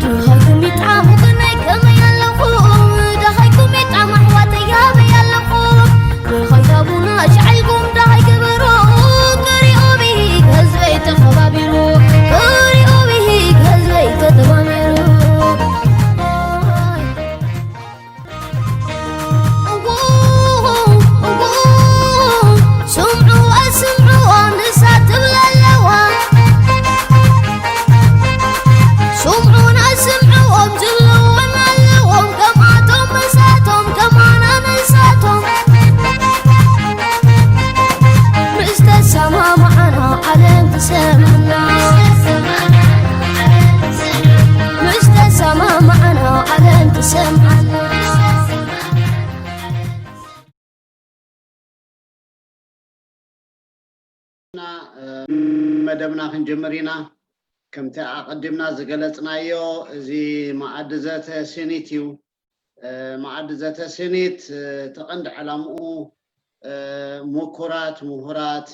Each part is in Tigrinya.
ደሃይኩም ይጥዓሙ ግናይ ከመይ ኣለኹም? ደሃይኩም ይጥዓሙ ኣሕዋተይ ኣበይ ኣለኹም? ደሃይ ሃቡና ሻዕልኩም ደሃይ ግበሩ። ክሪኡ ብሂግ ህዝበይ ተኸባቢሩ፣ ክሪኡ ብሂግ ህዝበይ ተተማሚሩ። ስምዑ ኣስምዑ ንሳ ትብል ኣለዋ። ስምዑን ኣስምዑዎም ዝብልዎም ኣለዎም ከምኣቶም ምሳቶም ከማና ንሳቶም ምስ ተሰማማዕና ዓለም ትሰምዓና። ምስ ተሰማማዕና ዓለም ትሰምዓና። መደብና ክንጅምር ኢና። ከምቲ ኣቐዲምና ዝገለጽናዮ እዚ መኣዲ ዘተ ሲኒት እዩ። መኣዲ ዘተ ሲኒት እቲ ቀንዲ ዕላምኡ ምኩራት ምሁራት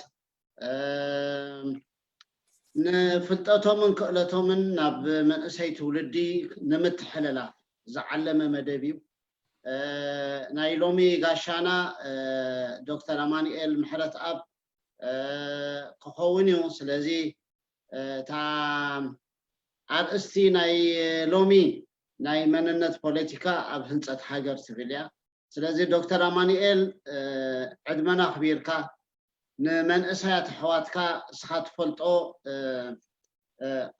ንፍልጠቶምን ክእለቶምን ናብ መንእሰይ ትውልዲ ንምትሕልላፍ ዝዓለመ መደብ እዩ። ናይ ሎሚ ጋሻና ዶክተር ኣማኑኤል ምሕረትኣብ ክኸውን እዩ። ስለዚ እታ ኣርእስቲ ናይ ሎሚ ናይ መንነት ፖለቲካ ኣብ ህንፀት ሃገር ትብል እያ። ስለዚ ዶክተር ኣማኑኤል ዕድመና ኣኽቢርካ ንመንእሰያት ኣሕዋትካ እስኻ ትፈልጦ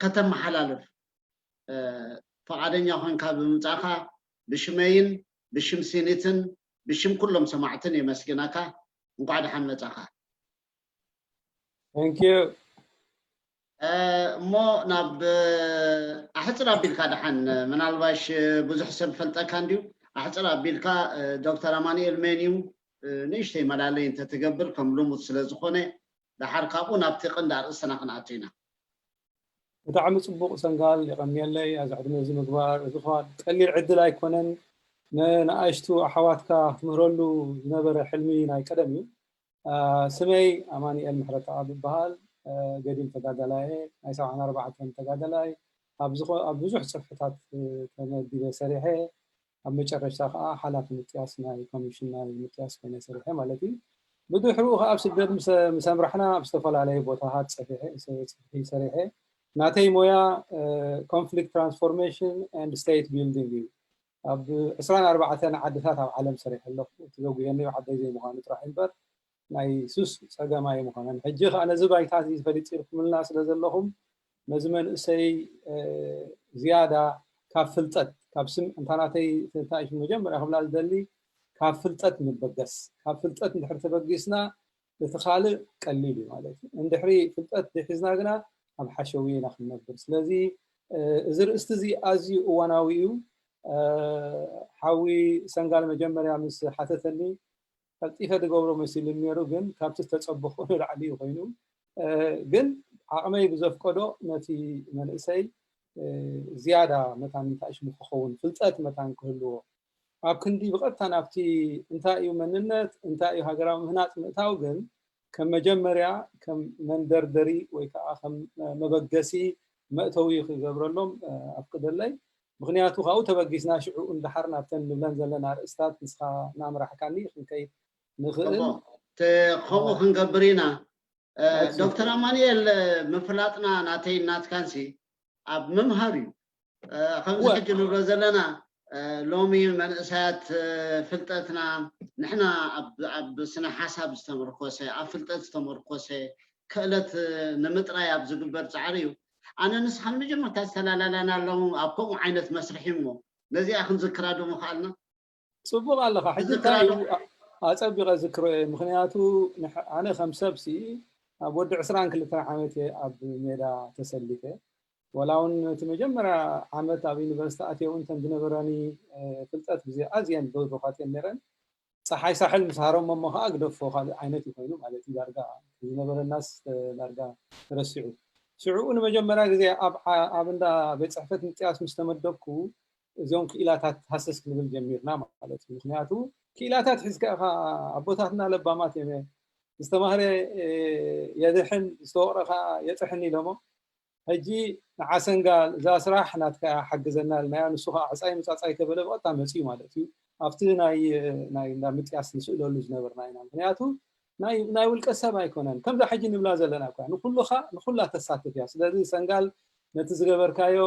ከተመሓላልፍ ፍቓደኛ ኮንካ ብምምጻእካ ብሽመይን ብሽም ሲኒትን ብሽም ኩሎም ሰማዕትን የመስግነካ። እንኳዕ ደሓን መጻኻ። Thank you. እሞ ናብ ኣሕፅር ኣቢልካ ደሓን ምናልባሽ ብዙሕ ሰብ ፈልጠካ እንድዩ ኣሕፅር ኣቢልካ ዶክተር ኣማኑኤል መን እዩ ንእሽተይ መላለይ እንተትገብር ከም ልሙድ ስለ ዝኾነ ደሓር ካብኡ ናብቲ ቀንዲ ኣርእስትና ክንኣቱ ኢና። ብጣዕሚ ፅቡቕ ሰንጋል የቐንየለይ ኣዚ ዕድመ እዚ ምግባር እዚ ኳ ቀሊል ዕድል ኣይኮነን ንኣሽቱ ኣሓዋትካ ክትምህረሉ ዝነበረ ሕልሚ ናይ ቀደም እዩ ስመይ ኣማኒኤል ምሕረተኣብ ይበሃል ገዲም ተጋዳላየ ናይ ሰብዓን ኣርባዕተን ተጋዳላይ ኣብ ብዙሕ ፅፍሕታት ተመዲበ ሰሪሐ ኣብ መጨረሽታ ከዓ ሓላፊ ምጥያስ ናይ ኮሚሽን ናይ ምጥያስ ኮይነ ሰሪሐ ማለት እዩ። ብድሕሪኡ ከዓ ኣብ ስደት ምስ ኣምራሕና ኣብ ዝተፈላለዩ ቦታታት ፀፊሐ ሰሪሐ ናተይ ሞያ conflict transformation and state building እዩ። ኣብ ዕስራን ኣርባዕተን ዓድታት ኣብ ዓለም ሰሪሐ ኣለኹ። እቲ ዘጉየኒ ዓደይ ዘይምዃኑ ጥራሕ እምበር ናይ ሱስ ፀገም ኣይምኾነን። ሕጂ ከዓ ነዚ ባይታ እዚ ፈሊጥልኩምልና ስለ ዘለኹም ነዚ መንእሰይ ዝያዳ ካብ ፍልጠት ካብ ስም እንታ ናተይ ትንታይሽ መጀመርያ ክብላ ዝደሊ ካብ ፍልጠት ንበገስ። ካብ ፍልጠት እንድሕር ተበጊስና እቲ ካልእ ቀሊል እዩ ማለት እዩ። እንድሕሪ ፍልጠት ድሒዝና ግና ኣብ ሓሸውየ ኢና ክንነብር። ስለዚ እዚ ርእስቲ እዚ ኣዝዩ እዋናዊ እዩ። ሓዊ ሰንጋል መጀመርያ ምስ ሓተተኒ ቀልጢፈ ዝገብሮ መሲሉኒ ነይሩ፣ ግን ካብቲ ዝተጸበኹ ንላዕሊ እዩ ኮይኑ። ግን ዓቕመይ ብዘፍቀዶ ነቲ መንእሰይ ዝያዳ መታን እንታይ ሽሙ ክኸውን ፍልጠት መታን ክህልዎ ኣብ ክንዲ ብቐጥታ ናብቲ እንታይ እዩ መንነት እንታይ እዩ ሃገራዊ ምህናፅ ምእታው ግን ከም መጀመርያ ከም መንደርደሪ ወይ ከዓ ከም መበገሲ መእተዊ ክገብረሎም ኣፍቅደለይ። ምኽንያቱ ካብኡ ተበጊስና ሽዑ እንድሓር ናብተን ንብለን ዘለና ኣርእስታት ንስኻ እናምራሕካኒ ክንከይድ ንኽእል። ከምኡ ክንገብር ኢና። ዶክተር ኣማኑኤል ምፍላጥና ናተይ ናትካንሲ ኣብ ምምሃር እዩ። ከምዚ ሕጂ ንብሎ ዘለና ሎሚ መንእሰያት ፍልጠትና ንሕና ኣብ ስነ ሓሳብ ዝተመርኮሰ ኣብ ፍልጠት ዝተመርኮሰ ክእለት ንምጥራይ ኣብ ዝግበር ፃዕሪ እዩ። ኣነ ንስኻ ንመጀመርታ ዝተላላላና ኣለዉ ኣብ ከምኡ ዓይነት መስርሒ እሞ ነዚኣ ክንዝክራ ዶ ምኽኣልና? ፅቡቕ ኣለኻ። ሕጂ እንታይ እዩ ኣፀቢቐ ዝክሮ እየ። ምኽንያቱ ኣነ ከም ሰብሲ ኣብ ወዲ ዕስራን ክልተን ዓመት እየ ኣብ ሜዳ ተሰሊፈ። ወላ እውን እቲ መጀመርያ ዓመት ኣብ ዩኒቨርሲቲ ኣትየ እውን እተን ዝነበራኒ ፍልጠት ብዚ ኣዝየን ብሩኻት እየን ነይረን። ፀሓይ ሳሕል ምስ ሃረሞ እሞ ከዓ ግደፎ ካልእ ዓይነት እዩ ኮይኑ ማለት እዩ። ዳርጋ ዝነበረናስ ዳርጋ ተረሲዑ። ሽዑኡ ንመጀመርያ ግዜ ኣብ ኣብ እንዳ ቤት ፅሕፈት ምጥያስ ምስ ተመደብኩ እዚኦም ክኢላታት ሃሰስ ክንብል ጀሚርና ማለት እዩ። ምክንያቱ ክኢላታት ሒዝካ ኢኻ፣ ኣቦታትና ለባማት እዮም፣ ዝተማህረ የድሕን ዝተወቕረ ከዓ የጥሕን ኢሎሞ። ሕጂ ንዓሰንጋ እዛ ስራሕ ናትካ ሓግዘና ኢልናዮ። ንሱ ከዓ ሕፃይ ምፃፃይ ከበለ ብቐጥታ መፅዩ ማለት እዩ። ኣብቲ ናይ ናይ እንዳ ምጥያስ ንስእለሉ ዝነበርና ኢና። ምክንያቱ ናይ ናይ ውልቀ ሰብ ኣይኮነን። ከምዛ ሕጂ ንብላ ዘለና እኳ ንኩሉኻ ንኩላ ተሳትፍ እያ። ስለዚ ሰንጋል ነቲ ዝገበርካዮ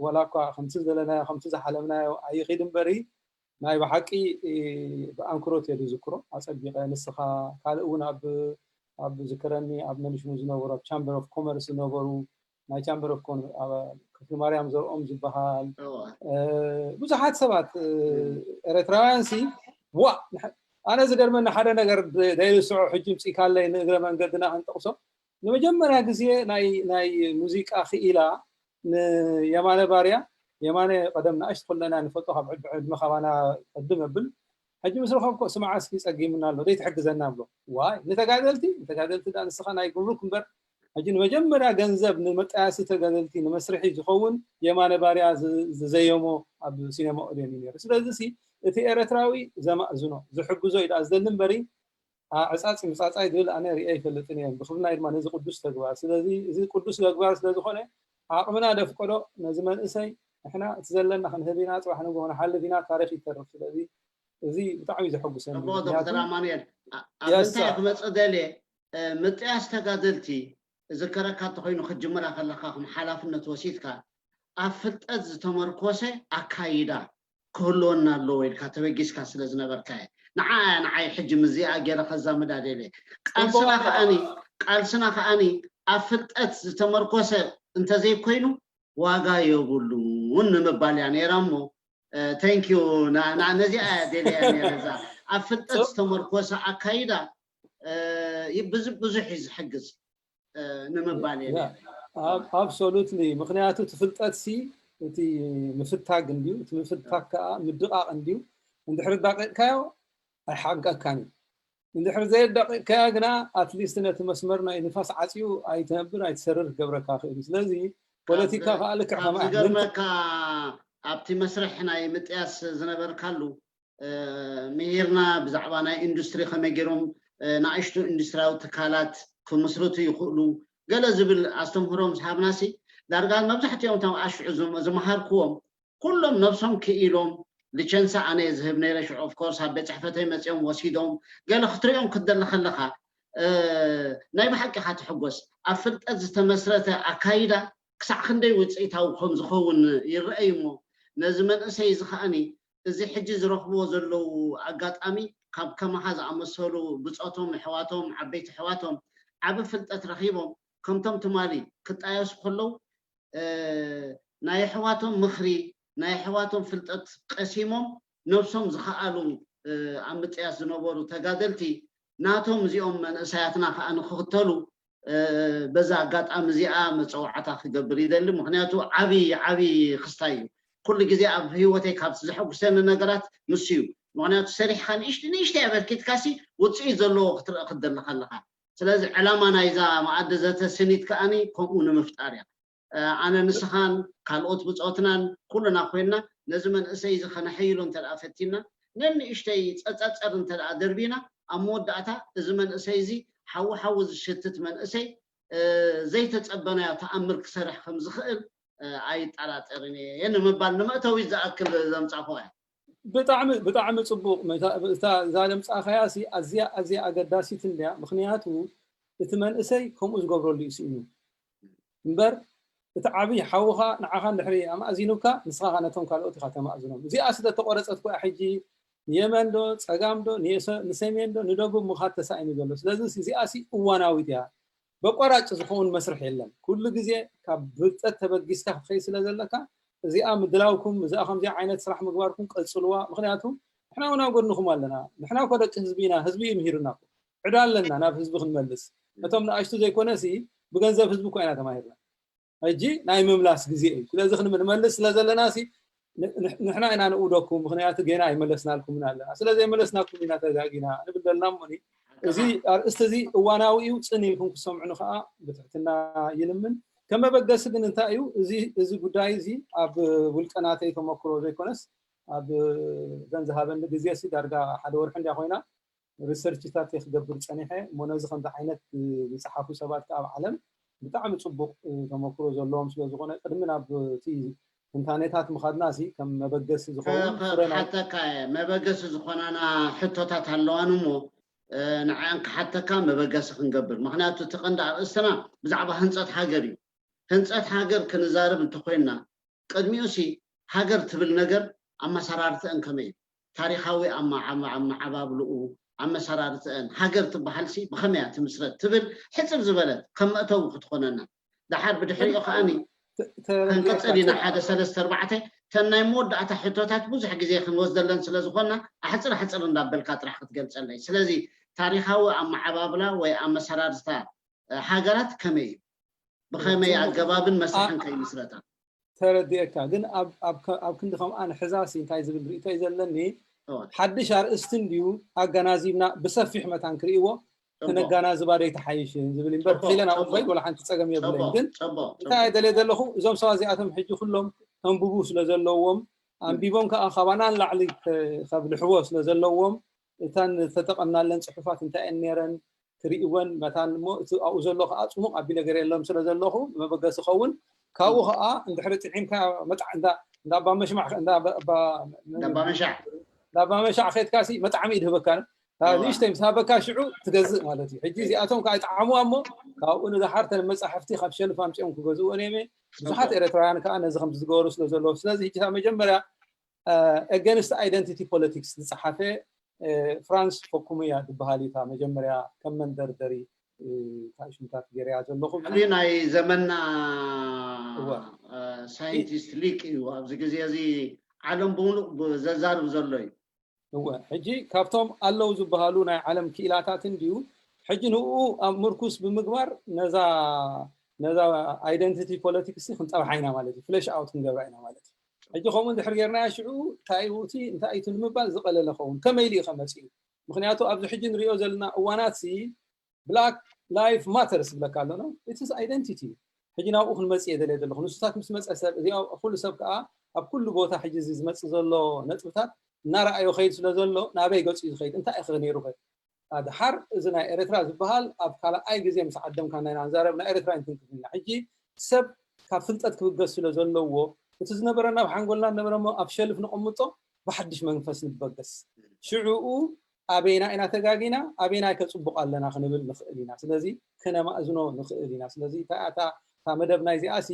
ወላ እኳ ከምቲ ዝደለናዮ ከምቲ ዝሓለምናዮ ኣይኺድ እምበሪ ናይ ብሓቂ ብኣንክሮት እየ ዝዝክሮ ኣፀቢቐ። ንስኻ ካልእ እውን ኣብ ኣብ ዝክረኒ ኣብ መንሽኑ ዝነበሩ ኣብ ቻምበር ኦፍ ኮመርስ ዝነበሩ ናይ ቻምበር ኦፍ ኮመርስ ክፍሊ ማርያም ዘርኦም ዝበሃል ብዙሓት ሰባት ኤረትራውያን ሲ ዋ ኣነ ዝገርመኒ ሓደ ነገር ዘይርስዖ ሕጂ ምፅኢካለይ ንእግረ መንገድና ክንጠቕሶ ንመጀመርያ ግዜ ናይ ናይ ሙዚቃ ክኢላ ንየማነ ባርያ የማነ ቀደም ንኣሽቱ ከለና ንፈልጦ ካብ ዕድመ ካባና ቅድም እብል ሕጂ ምስ ረኸብኮ ስማዓ እስኪ ፀጊሙና ኣሎ ዘይትሕግዘና ብሎ ዋይ ንተጋደልቲ ንተጋደልቲ ዳ ንስኻ ናይ ጉምሩክ እምበር ሕጂ ንመጀመርያ ገንዘብ ንመጣያሲ ተጋደልቲ ንመስርሒ ዝኸውን የማነ ባርያ ዝዘየሞ ኣብ ሲነማ ኦዴን እዩ ነይሩ ስለዚ እቲ ኤረትራዊ ዘማእዝኖ ዝሕግዞ እዩ ዳ ዝደሊ እምበሪ ኣዕጻጺ ምጻጻይ ዝብል ኣነ ርእየ ኣይፈልጥን እየ። ብኽብርና ድማ ነዚ ቅዱስ ተግባር። ስለዚ እዚ ቅዱስ ተግባር ስለ ዝኾነ ዓቕምና ደፍቀዶ ነዚ መንእሰይ ንሕና እቲ ዘለና ክንህብ ኢና፣ ጽባሕ ንግሆ ንሓልፍ ኢና፣ ታሪኽ ይተርፍ። ስለዚ እዚ ብጣዕሚ ዘሐጉሰኒ። ጽቡቕ ዶክተር ኣማኑኤል፣ ኣብ ምንታይ ክመጽእ ደልየ ምጥያስ ተጋደልቲ እዝከረካ እንተኾይኑ ክትጅምራ ከለኻ ከም ሓላፍነት ወሲድካ ኣብ ፍልጠት ዝተመርኮሰ ኣካይዳ ክህልወና ኣለዎ ኢልካ ተበጊስካ ስለ ዝነበርካ እየ። ንዓ እያ ንዓይ ሕጂ ምስዚኣ ገይረ ከዛምዳ ደልየ። ቃልስና ከኣኒ ቃልስና ከኣኒ ኣብ ፍልጠት ዝተመርኮሰ እንተዘይኮይኑ ዋጋ የብሉን ንምባል እያ ነይራ እሞ thank you ነዚኣ እያ ደልያ ነይረ እዛ ኣብ ፍልጠት ዝተመርኮሰ ኣካይዳ ብዙሕ እዩ ዝሕግዝ ንምባል እየ ነይረ። Absolutely ምክንያቱ እቲ ፍልጠት ሲ እቲ ምፍታግ እንድዩ እቲ ምፍታግ ከዓ ምድቃቅ እንድዩ እንድሕር ዳቂቅካዮ ኣይሓንቀካን እዩ እንድሕር ዘየዳቂቅካያ ግና ኣትሊስት ነቲ መስመር ናይ ንፋስ ዓፅዩ ኣይትነብር ኣይትሰርር ክገብረካ ክእል እዩ ስለዚ ፖለቲካ ከዓ ልክዕ ከማዝገርመካ ኣብቲ መስርሕ ናይ ምጥያስ ዝነበርካሉ ምሂርና ብዛዕባ ናይ ኢንዱስትሪ ከመይ ገይሮም ንኣሽቱ ኢንዱስትሪያዊ ትካላት ክምስርቱ ይኽእሉ ገለ ዝብል ኣስተምህሮ ምስ ሃብናሲ ዳርጋ መብዛሕትኦም እቶም ኣሽዑ ዝመሃርክዎም ኩሎም ነብሶም ክኢሎም ሊቸንሳ ኣነ ዝህብ ነይረ ሽዑ ኦፍኮርስ ኣብ ቤት ፅሕፈተይ መፂኦም ወሲዶም ገለ ክትሪኦም ክትደሊ ከለካ ናይ ብሓቂ ኢካ ትሕጎስ ኣብ ፍልጠት ዝተመስረተ ኣካይዳ ክሳዕ ክንደይ ውፅኢታዊ ከም ዝኸውን ይረአይ እሞ ነዚ መንእሰይ እዚ ከዓኒ እዚ ሕጂ ዝረኽብዎ ዘለዉ ኣጋጣሚ ካብ ከማኻ ዝኣመሰሉ ብፆቶም ኣሕዋቶም ዓበይቲ ኣሕዋቶም ዓቢ ፍልጠት ረኺቦም ከምቶም ትማሊ ክጣየሱ ከለዉ ናይ ኣሕዋቶም ምኽሪ ናይ ኣሕዋቶም ፍልጠት ቀሲሞም ነብሶም ዝኸኣሉ ኣብ ምጥያስ ዝነበሩ ተጋደልቲ ናቶም እዚኦም መንእሰያትና ከዓ ንክኽተሉ በዛ ኣጋጣሚ እዚኣ መፀዋዕታ ክገብር ይደሊ ምክንያቱ ዓብይ ዓብይ ክስታይ እዩ ኩሉ ግዜ ኣብ ህይወተይ ካብ ዘሐጉሰኒ ነገራት ንሱ እዩ ምክንያቱ ሰሪሕካ ንእሽቲ ንእሽተይ ኣበርኪትካሲ ውፅኢት ዘለዎ ክትርኢ ክትደሊ ከለካ ስለዚ ዕላማ ናይዛ መኣዲ ዘተ ስኒት ከዓኒ ከምኡ ንምፍጣር እያ ኣነ ንስኻን ካልኦት ብፆትናን ኩልና ኮይንና ነዚ መንእሰይ እዚ ከነሐይሎ እንተ ፈቲና ነንእሽተይ ፀፀፀር እንተ ደርቢና ኣብ መወዳእታ እዚ መንእሰይ እዚ ሓዊ ሓዊ ዝሽትት መንእሰይ ዘይተፀበናዮ ተኣምር ክሰርሕ ከም ዝኽእል ኣይጠራጠርን እየ ንምባል ንመእተዊ ዝኣክል ዘምፃኹ እያ ብጣዕሚ ብጣዕሚ ፅቡቅ እዛ ዘምፃእካያ ኣዝያ ኣዝያ ኣገዳሲት እንድያ ምክንያቱ እቲ መንእሰይ ከምኡ ዝገብረሉ እዩ ስኢኑ እምበር እቲ ዓብይ ሓውኻ ንዓኻ እንድሕሪ ኣማእዚኑካ ንስኻ ነቶም ካልኦት ኢኻ ተማእዝኖም እዚኣ ስለ ተቆረፀት ኮያ ሕጂ ንየመን ዶ ፀጋም ዶ ንሰሜን ዶ ንደቡብ ምኻድ ተሳኢኑ ዘሎ ስለዚ እዚኣ ሲ እዋናዊት እያ በቋራጭ ዝኸውን መስርሕ የለን ኩሉ ግዜ ካብ ብልጠት ተበጊስካ ክትኸይ ስለ ዘለካ እዚኣ ምድላውኩም እዚኣ ከምዚኣ ዓይነት ስራሕ ምግባርኩም ቀፅልዋ ምክንያቱ ንሕና እውን ኣብ ጎድንኹም ኣለና ንሕና እኮ ደቂ ህዝቢ ኢና ህዝቢ እዩ ምሂሩና ዕዳ ኣለና ናብ ህዝቢ ክንመልስ እቶም ንኣሽቱ ዘይኮነ ሲ ብገንዘብ ህዝቢ እኮ ኢና ተማሂርና ሕጂ ናይ ምምላስ ግዜ እዩ ስለዚ ክንመልስ ስለ ዘለና ሲ ንሕና ኢና ንእውደኩም፣ ምክንያቱ ጌና ኣይመለስናልኩምን ኣለና። ስለ ዘይመለስናኩም ኢና ተጋጊና ንብል ዘለና። እሞ እዚ ኣርእስቲ እዚ እዋናዊ እዩ፣ ጽን ኢልኩም ክትሰምዑኒ ከዓ ብትሕትና ይልምን። ከም መበገሲ ግን እንታይ እዩ እዚ ጉዳይ እዚ? ኣብ ውልቀናተይ ተመክሮ ዘይኮነስ ኣብ ዘን ዝሃበኒ ግዜ ሲ ዳርጋ ሓደ ወርሒ እንድያ ኮይና ሪሰርችታት ክገብር ጸኒሐ። እሞ ነዚ ከምዚ ዓይነት ዝጸሓፉ ሰባት ከዓ ኣብ ዓለም ብጣዕሚ ጽቡቕ ተመክሮ ዘለዎም ስለ ዝኾነ ቅድሚ ናብ እቲ ትንታኔታት ምኻድና ሲ ከም መበገሲ ዝኸውን ፍረ ናይ ሓተካ መበገሲ ዝኾናና ሕቶታት ኣለዋን እሞ ንዕን ክሓተካ መበገሲ ክንገብር። ምክንያቱ እቲ ቀንዲ ኣርእስትና ብዛዕባ ህንፀት ሃገር እዩ። ህንፀት ሃገር ክንዛረብ እንተኮይንና ቅድሚኡ ሲ ሃገር ትብል ነገር ኣመሰራርተአን ከመይ እዩ? ታሪኻዊ ኣመዓባብልኡ፣ ኣመሰራርተአን፣ ሃገር ትበሃል ሲ ብኸመይ እያ ትምስረት ትብል ሕፅር ዝበለት ከም መእተዊ ክትኾነና። ደሓር ብድሕሪኡ ከዓኒ ክንቅፅል ኢና። ሓደ ሰለስተ ኣርባዕተ ተን ናይ መወዳእታ ሕቶታት ብዙሕ ግዜ ክንወስደለን ስለ ዝኾንና ኣሕፅር ኣሕፅር እንዳበልካ ጥራሕ ክትገልፀለይ። ስለዚ ታሪኻዊ ኣመዓባብላ ወይ ኣመሰራርታ ሃገራት ከመይ እዩ? ብኸመይ ኣገባብን መስርሕን ከይምስረታ? ተረዲኤካ። ግን ኣብ ክንዲ ከምኣ ንሕዛሲ እንታይ ዝብል ርእቶ እዩ ዘለኒ? ሓድሽ ኣርእስቲ እንድዩ ኣገናዚብና ብሰፊሕ መታን ክርእይዎ ክነጋናዝባ ዶ ይተሓይሽን ዝብል እምበር፣ ኢለ ናብኡ ክኸይድ ወላ ሓንቲ ፀገም የብለይን። ግን እንታይ ደልየ ዘለኹ፣ እዞም ሰባት እዚኣቶም ሕጂ ኩሎም ተንብቡ ስለ ዘለዎም፣ ኣንቢቦም ከዓ ካባና ንላዕሊ ከብልሕዎ ስለ ዘለዎም፣ እተን ዝተጠቐምናለን ፅሑፋት እንታይ እየን ነይረን ክርእይወን መታን እሞ፣ እቲ ኣብኡ ዘሎ ከዓ ፅሙቕ ኣቢ ነገር የሎም ስለ ዘለኹ መበገሲ ኸውን። ካብኡ ከዓ እንድሕሪ ጥዒምካ መጣዕ እንዳ እንዳ ኣባ መሽማዕ እንዳ ኣባ እንዳ ኣባ መሻዕ እንዳ ኣባ መሻዕ ከድካ ሲ መጣዕሚ ይድህበካ። ንእሽተይ ምስ ሃበካ ሽዑ ትገዝእ ማለት እዩ። ሕጂ እዚኣቶም ከዓ ይጠዓሙዋ እሞ ካብኡ ንደሓር ተን መፃሕፍቲ ካብ ሸልፍ ኣምፂኦም ክገዝእወን እዮም። ብዙሓት ኤርትራውያን ከዓ ነዚ ከምዚ ዝገበሩ ስለ ዘለዉ፣ ስለዚ ሕጂ እታ መጀመርያ ኣገንስት ኣይደንቲቲ ፖለቲክስ ዝፀሓፈ ፍራንስ ፎኩሙያ ዝበሃል እዩ። እታ መጀመርያ ከም መንደርደሪ እታ ሽምታት ገይረያ ዘለኹ። ዓብዪ ናይ ዘመንና ሳይንቲስት ሊቅ እዩ። ኣብዚ ግዜ እዚ ዓለም ብምሉእ ዘዛርብ ዘሎ እዩ። እወ፣ ሕጂ ካብቶም ኣለዉ ዝበሃሉ ናይ ዓለም ክኢላታት እንድዩ። ሕጂ ንኡ ኣብ ምርኩስ ብምግባር ነዛ ነዛ ኣይደንቲቲ ፖለቲክስ ክንጠብሓ ኢና ማለት እዩ። ፍለሽ ኣውት ክንገብራ ኢና ማለት እዩ። ሕጂ ከምኡ እንድሕር ጌርናዮ ሽዑ እንታይ እዩ እቲ እንታይ እዩ እቲ ንምባል ዝቐለለ ኸውን። ከመይ ኢሉ እዩ ከመፅእ እዩ? ምክንያቱ ኣብዚ ሕጂ ንሪኦ ዘለና እዋናት ሲ ብላክ ላይፍ ማተርስ ዝብለካ ኣሎ ነው። ኢትስ ኣይደንቲቲ። ሕጂ ናብኡ ክንመፅእ እየ ደልየ ዘለኹ። ንሱታት ምስ መፀ ሰብ እዚ ኩሉ ሰብ ከዓ ኣብ ኩሉ ቦታ ሕጂ እዚ ዝመፅእ ዘሎ ነጥብታት እናረኣዮ ከይድ ስለ ዘሎ ናበይ ገፁ እዩ ዝኸይድ? እንታይ እዩ ነይሩ ከ? ኣድሓር እዚ ናይ ኤርትራ ዝበሃል ኣብ ካልኣይ ግዜ ምስ ዓደምካ ናይ ንዛረብ ናይ ኤርትራ ኣይንትንክፍ ኢና። ሕጂ ሰብ ካብ ፍልጠት ክብገስ ስለ ዘለዎ እቲ ዝነበረና ኣብ ሓንጎልና ዝነበረ እሞ ኣብ ሸልፍ ነቐምጦ ብሓድሽ መንፈስ ንበገስ። ሽዕኡ ኣበይና ኢና ተጋጊና ኣበይና ከ ጽቡቕ ኣለና ክንብል ንኽእል ኢና። ስለዚ ክነማእዝኖ ንኽእል ኢና። ስለዚ እታ እታ እታ መደብ ናይዚኣ ሲ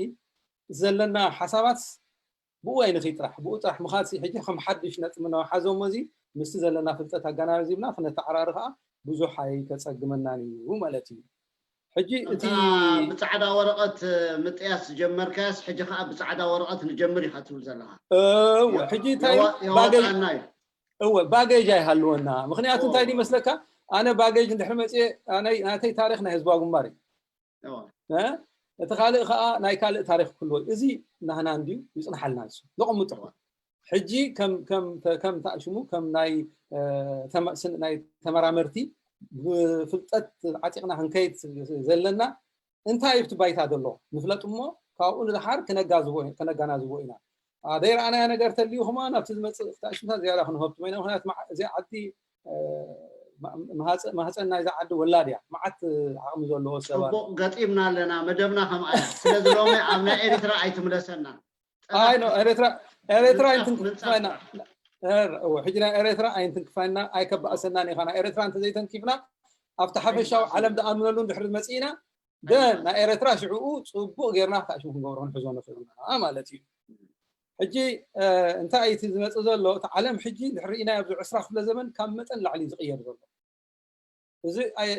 ዘለና ሓሳባት ብኡ ኣይንኺድ ጥራሕ ብኡ ጥራሕ ምኻድ ሲ ሕጂ ከም ሓድሽ ነጥቢ ነውሓዞ እሞ እዚ ምስቲ ዘለና ፍልጠት ኣገናዚብና ክነተዓራሪ ከዓ ብዙሕ ኣይከጸግመናን እዩ ማለት እዩ። ሕጂ እቲ ብፃዕዳ ወረቐት ምጥያስ ዝጀመርካያስ ሕጂ ከዓ ብፃዕዳ ወረቐት ንጀምር ኢኻ ትብል ዘለኻ። እወ ሕጂ እንታይ እዩ ባገጅ እወ ባገጅ ኣይሃልወና። ምክንያቱ እንታይ ድዩ መስለካ ኣነ ባገጅ እንድሕር መፅየ ናተይ ታሪክ ናይ ህዝባዊ ግንባር እዩ። እቲ ካልእ ከዓ ናይ ካልእ ታሪክ ክህልዎ እዩ። እዚ ናህና እንድዩ ይፅንሓልና ንሱ ዘቐምጦ ሕጂ ከም ከም ከም ታሽሙ ከም ናይ ናይ ተመራመርቲ ብፍልጠት ዓጢቕና ክንከይድ ዘለና እንታይ እዩ እቲ ባይታ ዘሎ ንፍለጥ እሞ ካብኡ ንድሓር ክነጋዝቦ ከነጋናዝቦ ኢና። ዘይረኣናዮ ነገር ተልዩ ከማ ናብቲ ዝመፅእ ክታሽምታት ዝያዳ ክንህብትሞ ኢና። ምክንያቱ እዚ ዓዲ ማህፀን ናይዛ ዓዲ ወላድ እያ። መዓት ዓቕሚ ዘለዎ ሰባት ገጢምና ኣለና። መደብና ከምኣ እያ። ስለዚ ሎሚ ኣብ ናይ ኤሪትራ ኣይትምለሰና። ኤርትራ ኣይንትንክፋና። ሕጂ ናይ ኤርትራ ኣይንትንክፋና ኣይከባእሰናን ኢኻ። ናይ ኤርትራ እንተዘይተንኪፍና ኣብቲ ሓፈሻዊ ዓለም ዝኣምነሉ እንድሕሪ መፂእና ደን ናይ ኤርትራ ሽዕኡ ፅቡቅ ጌርና ታሽሙ ክንገብሮ ክንሕዞ ንኽእል ኢና ማለት እዩ። ሕጂ እንታይ እቲ ዝመፅእ ዘሎ እቲ ዓለም ሕጂ እንድሕር ርኢናዮ ኣብዚ ዕስራ ክፍለ ዘመን ካብ መጠን ላዕሊ ዝቅየር ዘሎ እዚ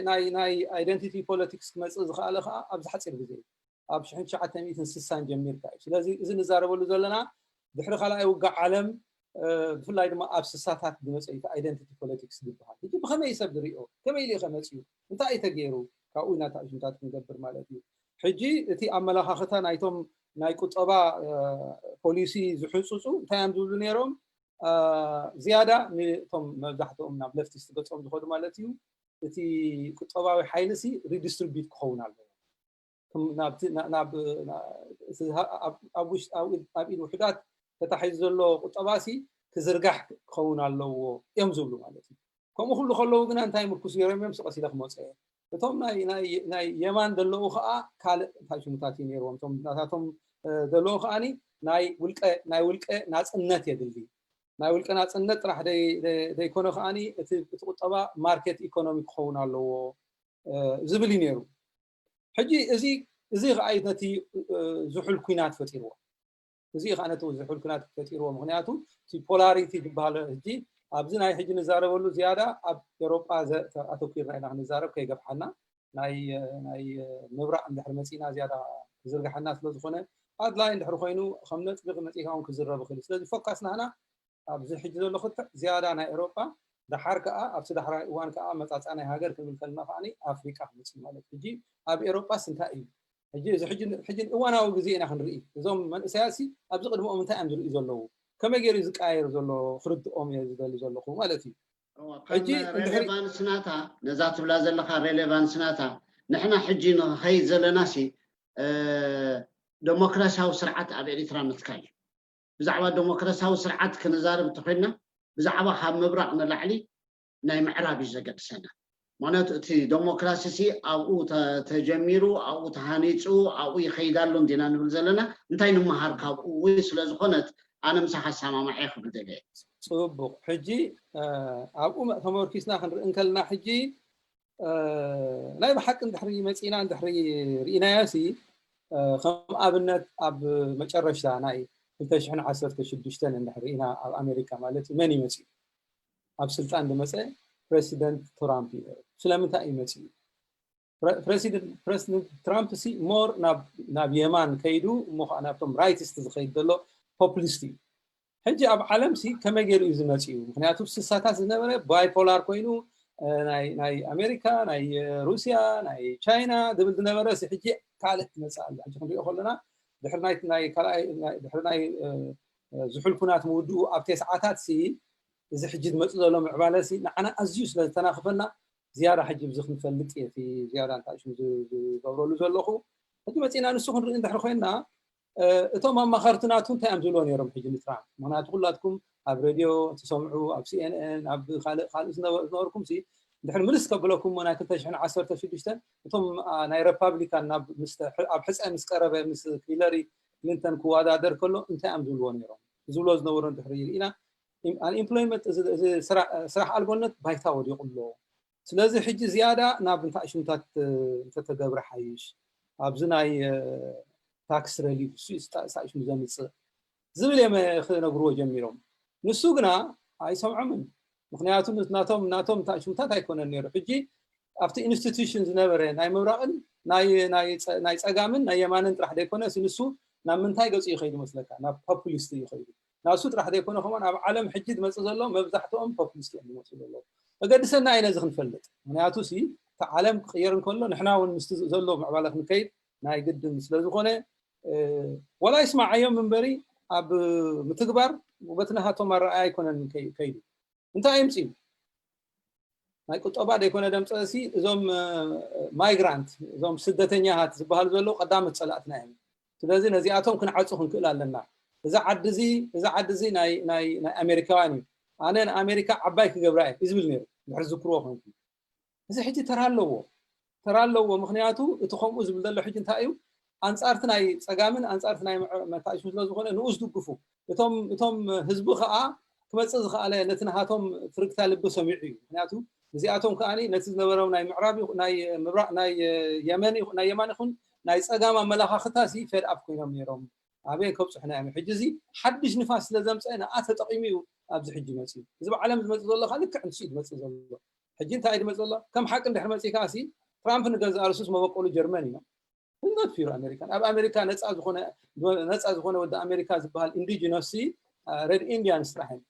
ናይ ናይ identity politics ክመፅእ ዝኽኣለ ከዓ ኣብዚ ሓፂር ግዜ እዩ። ኣብ ሽሕን ትሽዓተ ሚእትን ስሳን ጀሚርካ እዩ። ስለዚ እዚ ንዛረበሉ ዘለና ድሕሪ ካልኣይ ውግእ ዓለም ብፍላይ ድማ ኣብ ስሳታት ዝመፀ እዩ identity politics ዝበሃል። ሕጂ ብኸመይ ሰብ ዝሪኦ ከመይ ኢሉ ከመፅኡ እንታይ እዩ ተገይሩ ካብኡ ኢና ታእሽምታት ክንገብር ማለት እዩ። ሕጂ እቲ ኣመለኻኽታ ናይቶም ናይ ቁጠባ ፖሊሲ ዝሕፅፁ እንታይ እዮም ዝብሉ ነይሮም? ዝያዳ ንእቶም መብዛሕትኦም ናብ ለፍቲስት ገፆም ዝኸዱ ማለት እዩ፣ እቲ ቁጠባዊ ሓይሊ ሲ ሪዲስትሪቢዩት ክኸውን ኣለዎ። ኣብ ኢድ ውሕዳት ተታሒዙ ዘሎ ቁጠባ ሲ ክዝርጋሕ ክኸውን ኣለዎ እዮም ዝብሉ ማለት እዩ። ከምኡ ኩሉ ከለዉ ግና እንታይ ምርኩስ ገይሮም እዮም? ስቐስ ኢለ ክመፁ እየ። እቶም ናይ የማን ዘለዉ ከዓ ካልእ እንታይ ሽሙታት እዩ ነይርዎም። እቶም ናታቶም ዘለዉ ከዓኒ ናይ ውልቀ ናይ ውልቀ ናፅነት የድሊ። ናይ ውልቀ ናፅነት ጥራሕ ዘይኮነ ከዓኒ እቲ ቁጠባ ማርኬት ኢኮኖሚ ክኸውን ኣለዎ ዝብል እዩ ነይሩ። ሕጂ እዚ እዚ ከዓ ነቲ ዝሑል ኩናት ፈጢርዎ። እዚ ከዓ ነቲ ዝሑል ኩናት ፈጢርዎ። ምክንያቱ እቲ ፖላሪቲ ዝበሃል ሕጂ ኣብዚ ናይ ሕጂ ንዛረበሉ ዝያዳ ኣብ ኤሮጳ ኣተኪርና ኢና ክንዛረብ ከይገፍሓና ናይ ምብራቕ እንድሕር መፂና ዝያዳ ክዝርግሓና ስለዝኾነ ኣድላይ እንድሕር ኮይኑ ከም ነጥቢ መፂእካ እውን ክዝረብ ይኽእል። ስለዚ ፎካስ ናህና ኣብዚ ሕጂ ዘሎ ክትዕ ዝያዳ ናይ ኤሮጳ፣ ደሓር ከዓ ኣብቲ ዳሕራይ እዋን ከዓ መፃፃ ናይ ሃገር ክንብል ከለና ከዓ ኣፍሪቃ ክመፅእ ማለት ሕጂ ኣብ ኤሮጳስ እንታይ እዩ? ሕጂ እዚ ሕጂ እዋናዊ ግዜ ኢና ክንርኢ። እዞም መንእሰያት ሲ ኣብዚ ቅድሚኦም እንታይ እዮም ዝርእዩ ዘለዉ? ከመይ ገይሩ ዝቀያየር ዘሎ ክርድኦም እየ ዝደሊ ዘለኹ ማለት እዩ። ሕጂ ሬሌቫንስ ናታ፣ ነዛ ትብላ ዘለካ ሬሌቫንስ ናታ፣ ንሕና ሕጂ ንኸይድ ዘለና ሲ ደሞክራሲያዊ ስርዓት ኣብ ኤሪትራ ምትካል እዩ። ብዛዕባ ደሞክራሲያዊ ስርዓት ክንዛረብ እንተኮይንና ብዛዕባ ካብ ምብራቕ ንላዕሊ ናይ ምዕራብ እዩ ዘገድሰና። ምክንያቱ እቲ ደሞክራሲ ሲ ኣብኡ ተጀሚሩ፣ ኣብኡ ተሃኒፁ፣ ኣብኡ ይኸይድ ኣሎ እንዲና ንብል ዘለና። እንታይ ንምሃር ካብኡ? ወይ ስለዝኮነት ኣነ ምሳኻ ኣሰማማዐ ክብል ደለ። ፅቡቕ። ሕጂ ኣብኡ ተመርኪስና ክንርኢ እንከልና ሕጂ ናይ ብሓቂ እንድሕሪ መፂና እንድሕሪ ርኢናዮ ሲ ከም ኣብነት ኣብ መጨረሽታ ናይ ክልተ ሽሕን ዓሰርተ ሽዱሽተን እንድሕሪ ርኢና ኣብ ኣሜሪካ ማለት እዩ መን ይመፅኡ? ኣብ ስልጣን ዝመፀ ፕረሲደንት ትራምፕ እዩ። ስለምንታይ እዩ መፅኡ? ፕረሲደንት ትራምፕ ሲ ሞር ናብ የማን ከይዱ እሞ ከዓ ናብቶም ራይቲስት ዝኸይድ ዘሎ ፖፕሊስት እዩ። ሕጂ ኣብ ዓለም ሲ ከመይ ገይሩ እዩ ዝመፅኡ? ምክንያቱ ስሳታት ዝነበረ ባይፖላር ኮይኑ ናይ ኣሜሪካ፣ ናይ ሩስያ፣ ናይ ቻይና ዝብል ዝነበረ ሲ ሕጂ ካልእ ይመፅእ ኣሎ። ሕጂ ክንሪኦ ከለና ድሕሪ ናይ ካልኣይ ድሕሪ ናይ ዝሑል ኩናት ምውድኡ ኣብ ቴስዓታት ሲ እዚ ሕጂ ዝመፅእ ዘሎ ምዕባለ ሲ ንዓና ኣዝዩ ስለ ዝተናኽፈና ዝያዳ ሕጂ ብዚ ክንፈልጥ እየ እቲ ዝያዳ እንታይ ሽሙ ዝገብረሉ ዘለኹ። ሕጂ መፂና ንሱ ክንርኢ እንድሕር ኮይና እቶም ኣማኸርቲ ናቱ እንታይ እዮም ዝብልዎ ነይሮም ሕጂ ንትራምፕ? ምክንያቱ ኩላትኩም ኣብ ሬድዮ ትሰምዑ፣ ኣብ ሲኤንኤን፣ ኣብ ካልእ ካልእ ዝነበርኩም ሲ ድሕሪ ምልስ ከብለኩም ናይ ክልተ ሽሕን ዓሰርተ ሽዱሽተን እቶም ናይ ሪፓብሊካን ናብ ኣብ ሕፀ ምስ ቀረበ ምስ ሂለሪ ክሊንተን ክወዳደር ከሎ እንታይ እዮም ዝብልዎ ነይሮም? ዝብሎ ዝነበሩ እንድሕር ርኢና ኣንኤምፕሎይመንት ስራሕ ኣልቦነት ባይታ ወዲቑ ኣሎ። ስለዚ ሕጂ ዝያዳ ናብ እንታይ ሽምታት እንተተገብረ ሓይሽ ኣብዚ ናይ ታክስ ረሊፍ እሱ ሳሽሙ ዘምፅእ ዝብል እዮም ክነግርዎ ጀሚሮም። ንሱ ግና ኣይሰምዖምን። ምክንያቱ ናቶም ናቶም እንታይ ሽምታት ኣይኮነን ነይሩ። ሕጂ ኣብቲ ኢንስቲቱሽን ዝነበረ ናይ ምብራቕን ናይ ጸጋምን ናይ የማንን ጥራሕ ዘይኮነ ንሱ ናብ ምንታይ ገፁ ይኸይድ መስለካ? ናብ ፖፑሊስት ይኸይዱ። ናሱ ጥራሕ ዘይኮነ ከማን ኣብ ዓለም ሕጂ ዝመፅእ ዘሎ መብዛሕትኦም ፖፕሊስት እዮም ዝመፅኡ ዘለዉ። ተገድሰና እዩ ነዚ ክንፈልጥ። ምክንያቱ ሲ እቲ ዓለም ክቕየር እንከሎ ንሕና እውን ምስቲ ዘሎ ምዕባለ ክንከይድ ናይ ግድን ስለዝኾነ ወላ ይስማዓዮም እምበሪ ኣብ ምትግባር በቲ ናሃቶም ኣረኣያ ኣይኮነን ከይዱ። እንታይ ይምፅኡ? ናይ ቁጠባ ደይኮነ ደምፀ ሲ እዞም ማይግራንት እዞም ስደተኛታት ዝበሃሉ ዘለዉ ቀዳሞት ፀላእትና እዮም። ስለዚ ነዚኣቶም ክንዓፁ ክንክእል ኣለና። እዚ ዓዲ እዚ እዚ ዓዲ እዚ ናይ ናይ ናይ ኣሜሪካውያን እዩ። ኣነ ንኣሜሪካ ዓባይ ክገብራ እየ እዩ ዝብል ነይሩ። ድሕሪ ዝክርዎ ኮንኩም እዚ ሕጂ ተራ ኣለዎ ተራ ኣለዎ። ምክንያቱ እቲ ከምኡ ዝብል ዘሎ ሕጂ እንታይ እዩ? ኣንፃርቲ ናይ ፀጋምን ኣንፃርቲ ናይ መታእሽም ስለዝኮነ ንኡ ዝድግፉ እቶም እቶም ህዝቢ ከዓ ክመፅእ ዝኸኣለ ነቲ ናሃቶም ትርግታ ልቢ ሰሚዑ እዩ። ምክንያቱ እዚኣቶም ከዓ ነቲ ዝነበሮም ናይ ምዕራብ ናይ ምብራቅ ናይ የመን ናይ የማን ይኹን ናይ ፀጋም ኣመላኻኽታ ሲ ፌድ ኣፕ ኮይኖም ነይሮም። ኣበይ ከብፅሑና እዮም? ሕጂ እዚ ሓድሽ ንፋስ ስለ ዘምፀ ንኣ ተጠቂሙ እዩ ኣብዚ ሕጂ መፅኡ። እዚ ብዓለም ዝመፅእ ዘሎ ከዓ ልክዕ ንሱ እዩ ዝመፅእ ዘሎ። ሕጂ እንታይ እዩ ዝመፅእ ዘሎ? ከም ሓቂ እንድሕር መፂእካ ሲ ትራምፕ ንገዛእ ርእሱስ መበቆሉ ጀርመን እዩ። Not pure American። ኣብ ኣሜሪካ ነፃ ዝኾነ ነፃ ዝኾነ ወዲ ኣሜሪካ ዝበሃል ኢንዲጂነስ ሲ ሬድ ኢንዲያንስ ጥራሕ እዮም።